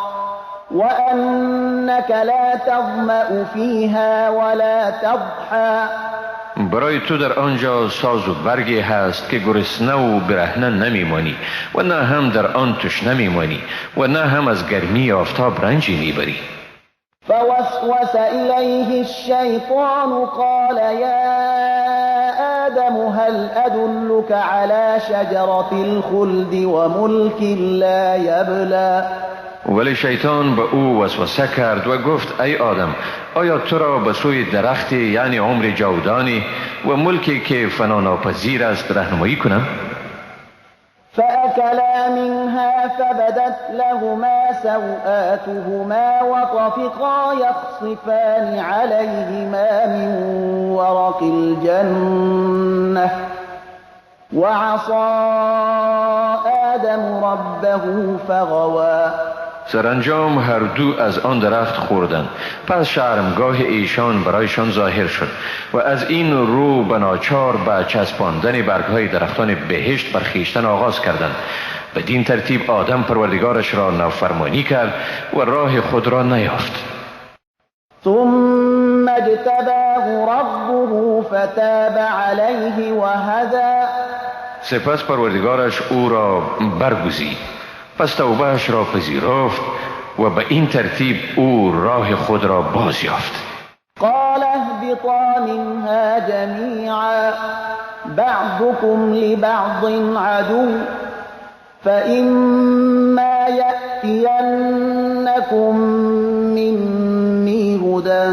وأنك لا تظمأ فيها ولا تضحى. برای تو در آنجا ساز و برگی هست که گرسنه و برهنه نمیمانی و نه هم در آن تشنه میمانی و نه هم از گرمی آفتاب رنجی میبری. فوسوس إليه الشيطان قال يا آدم هل أدلك على شجرة الخلد وملك لا يبلى. ولی شیطان به او وسوسه کرد و گفت ای آدم، آیا تو را به سوی درخت یعنی عمر جاودانی و ملکی که فنا ناپذیر است راهنمایی کنم؟ فأكلا منها فبدت لهما سوآتهما وطفقا يخصفان عليهما من ورق الجنة وعصى آدم ربه فغوى. سرانجام هر دو از آن درخت خوردند، پس شرمگاه ایشان برایشان ظاهر شد و از این رو به ناچار به چسباندن برگهای درختان بهشت بر خویشتن آغاز کردند. بدین ترتیب آدم پروردگارش را نافرمانی کرد و راه خود را نیافت. ثم اجتباه ربه فتاب علیه وهدی. سپس پروردگارش او را برگزید، پس توبهش را پذیرفت و به این ترتیب او راه خود را باز یافت. قال اهبطا منها جمیعا بعضكم لبعض عدو فإما یأتینکم منی هدى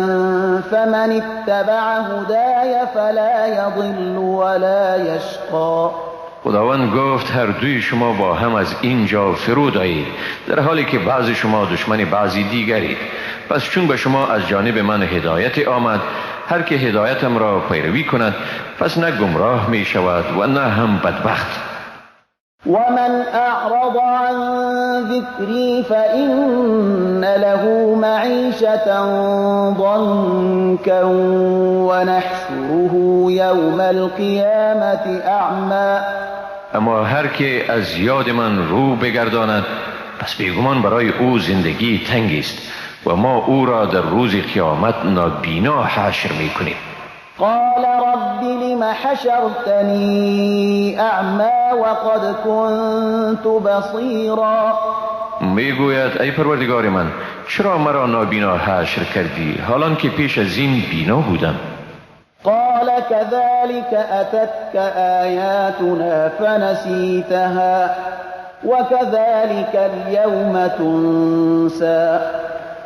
فمن اتبع هدای فلا یضل ولا یشقی. خداوند گفت هر دوی شما با هم از اینجا فرود آیید، در حالی که بعضی شما دشمن بعضی دیگرید. پس چون به شما از جانب من هدایت آمد، هر که هدایتم را پیروی کند پس نه گمراه می شود و نه هم بدبخت. ومن اعرض عن ذکری فإن له معیشة ضنکا ونحشره یوم القیامة اعمی. اما هر که از یاد من رو بگرداند پس بیگمان برای او زندگی تنگی است و ما او را در روز قیامت نابینا حشر میکنیم. قال رب لم حشرتنی اعمی وقد كنت بصیرا. میگوید ای پروردگار من، چرا مرا نابینا حشر کردی حالان که پیش از این بینا بودم؟ قال كذلك أتتك آياتنا فنسيتها وكذلك اليوم تنسى.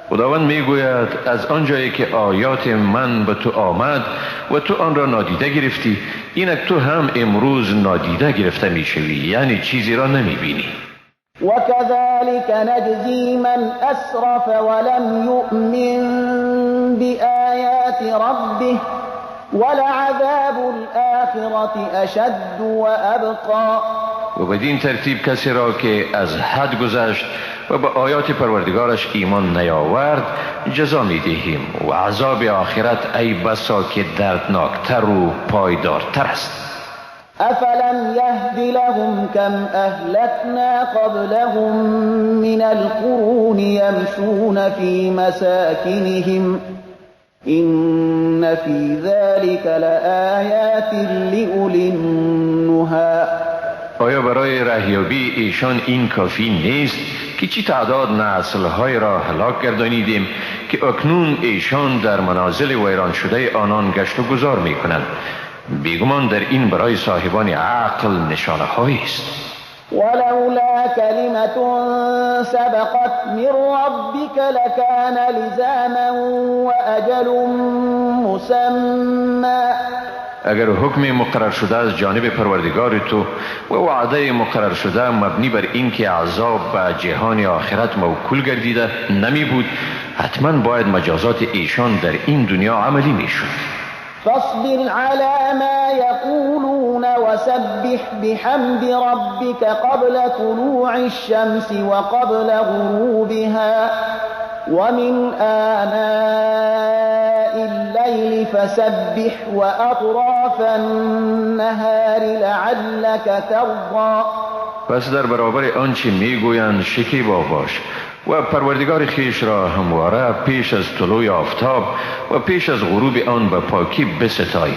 خداوند میگوید از آنجایی که آیات من به تو آمد و تو آن را نادیده گرفتی، اینک تو هم امروز نادیده گرفته میشوی، یعنی چیزی را نمیبینی. وكذلك نجزي من أسرف ولم يؤمن بآيات ربه ولعذاب الآخرة أشد وأبقى. و بدین ترتیب کسی را که از حد گذشت و به آیات پروردگارش ایمان نیاورد جزا میدهیم و عذاب آخرت ای بسا که دردناکتر و پایدارتر است. أفلم يهد لهم كم أهلكنا قبلهم من القرون يمشون في مساكنهم إن في ذلك لآيات لأولي النهى. آیا برای رهیابی ایشان این کافی نیست که چی تعداد نسل‌های را هلاک گردانیدیم که اکنون ایشان در منازل ویران شده آنان گشت و گذار می‌کنند؟ بیگمان در این برای صاحبان عقل نشانه هایی است. ولولا کلمة سبقت من ربک لکان لزاما وأجل مسمى. اگر حکم مقرر شده از جانب پروردگار تو و وعده مقرر شده مبنی بر اینکه عذاب به جهان آخرت موکول گردیده نمی بود، حتما باید مجازات ایشان در این دنیا عملی می شد. فاصبر على ما يقولون وسبح بحمد ربك قبل طلوع الشمس وقبل غروبها ومن آناء الليل فسبح وأطراف النهار لعلك ترضى. پس در برابر آنچه میگویند شکیبا باش و پروردگار خویش را همواره پیش از طلوع آفتاب و پیش از غروب آن به پاکی بستای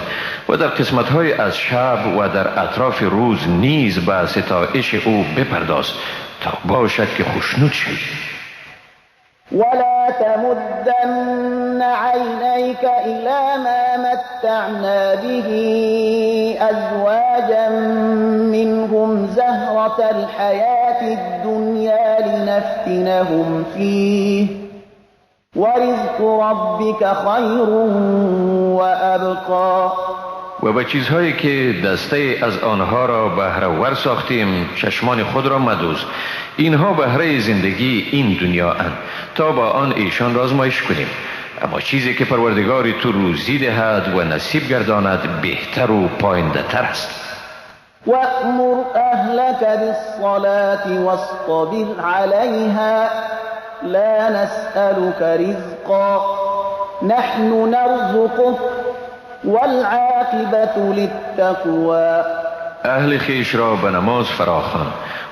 و در قسمت‌های از شب و در اطراف روز نیز به ستایش او بپرداز تا باشد که خوشنود شوی. ولا تمدن عینیک الی ما متعنا به ازواجا منهم زهرة الحیاة الدنیا لنفتنهم فیه ورزق ربک خیر وابقی. و به چیزهایی که دسته از آنها را بهره ور ساختیم چشمان خود را مدوز، اینها بهره زندگی این دنیا اند تا با آن ایشان را آزمایش کنیم، اما چیزی که پروردگار تو روزی دهد و نصیب گرداند بهتر و پاینده تر است. وأمر أهلك بالصلاة واصطبر عليها لا نسألك رزقا نحن نرزقك والعاقبة للتقوى. اهل خیش را به نماز فراخوان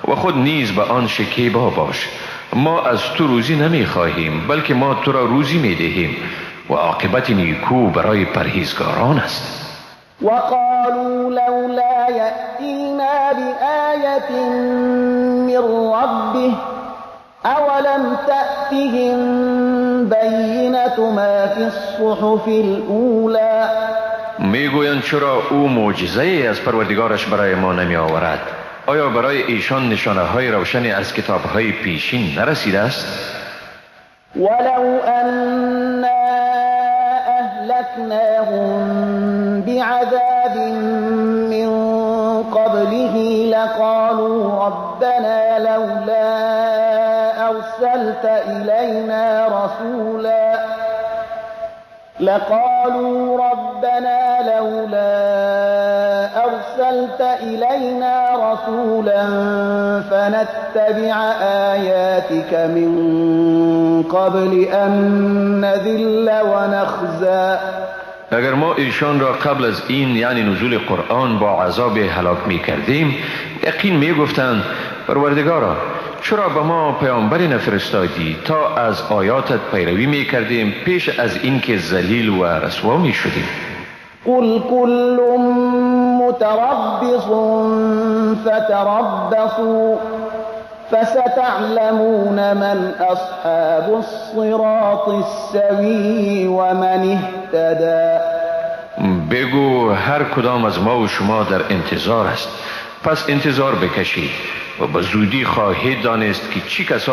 و خود نیز به آن شکیبا باش. ما از تو روزی نمی خواهیم بلکه ما تو را روزی می دهیم و عاقبت نیکو برای پرهیزگاران است. وقالوا لولا یأتینا بآیة من ربه اولم تأتهم بینة ما فی الصحف الاولی. میگویند چرا او معجزه از پروردگارش برای ما نمی آورد؟ آیا برای ایشان نشانه های روشنی از کتاب های پیشین نرسیده است؟ ولو أنا أهلكناهم بعذاب من قبله لقالوا ربنا لولا أرسلت إلينا رسولا لقالوا ربنا لولا أرسلت إلينا رسولا فنتبع آياتك من قبل أن نذل ونخزى. اگر ما ایشان را قبل از این یعنی نزول قرآن با عذاب هلاک می کردیم یقین می گفتند پروردگارا چرا به ما پیامبری نفرستادی تا از آیاتت پیروی می کردیم پیش از اینکه ذلیل و رسوا می شدیم؟ قل كل متربص فتربصوا فستعلمون من اصحاب الصراط السوی ومن اهتدی. بگو هر کدام از ما و شما در انتظار است، پس انتظار بکشید و به زودی خواهید دانست که چی کسانی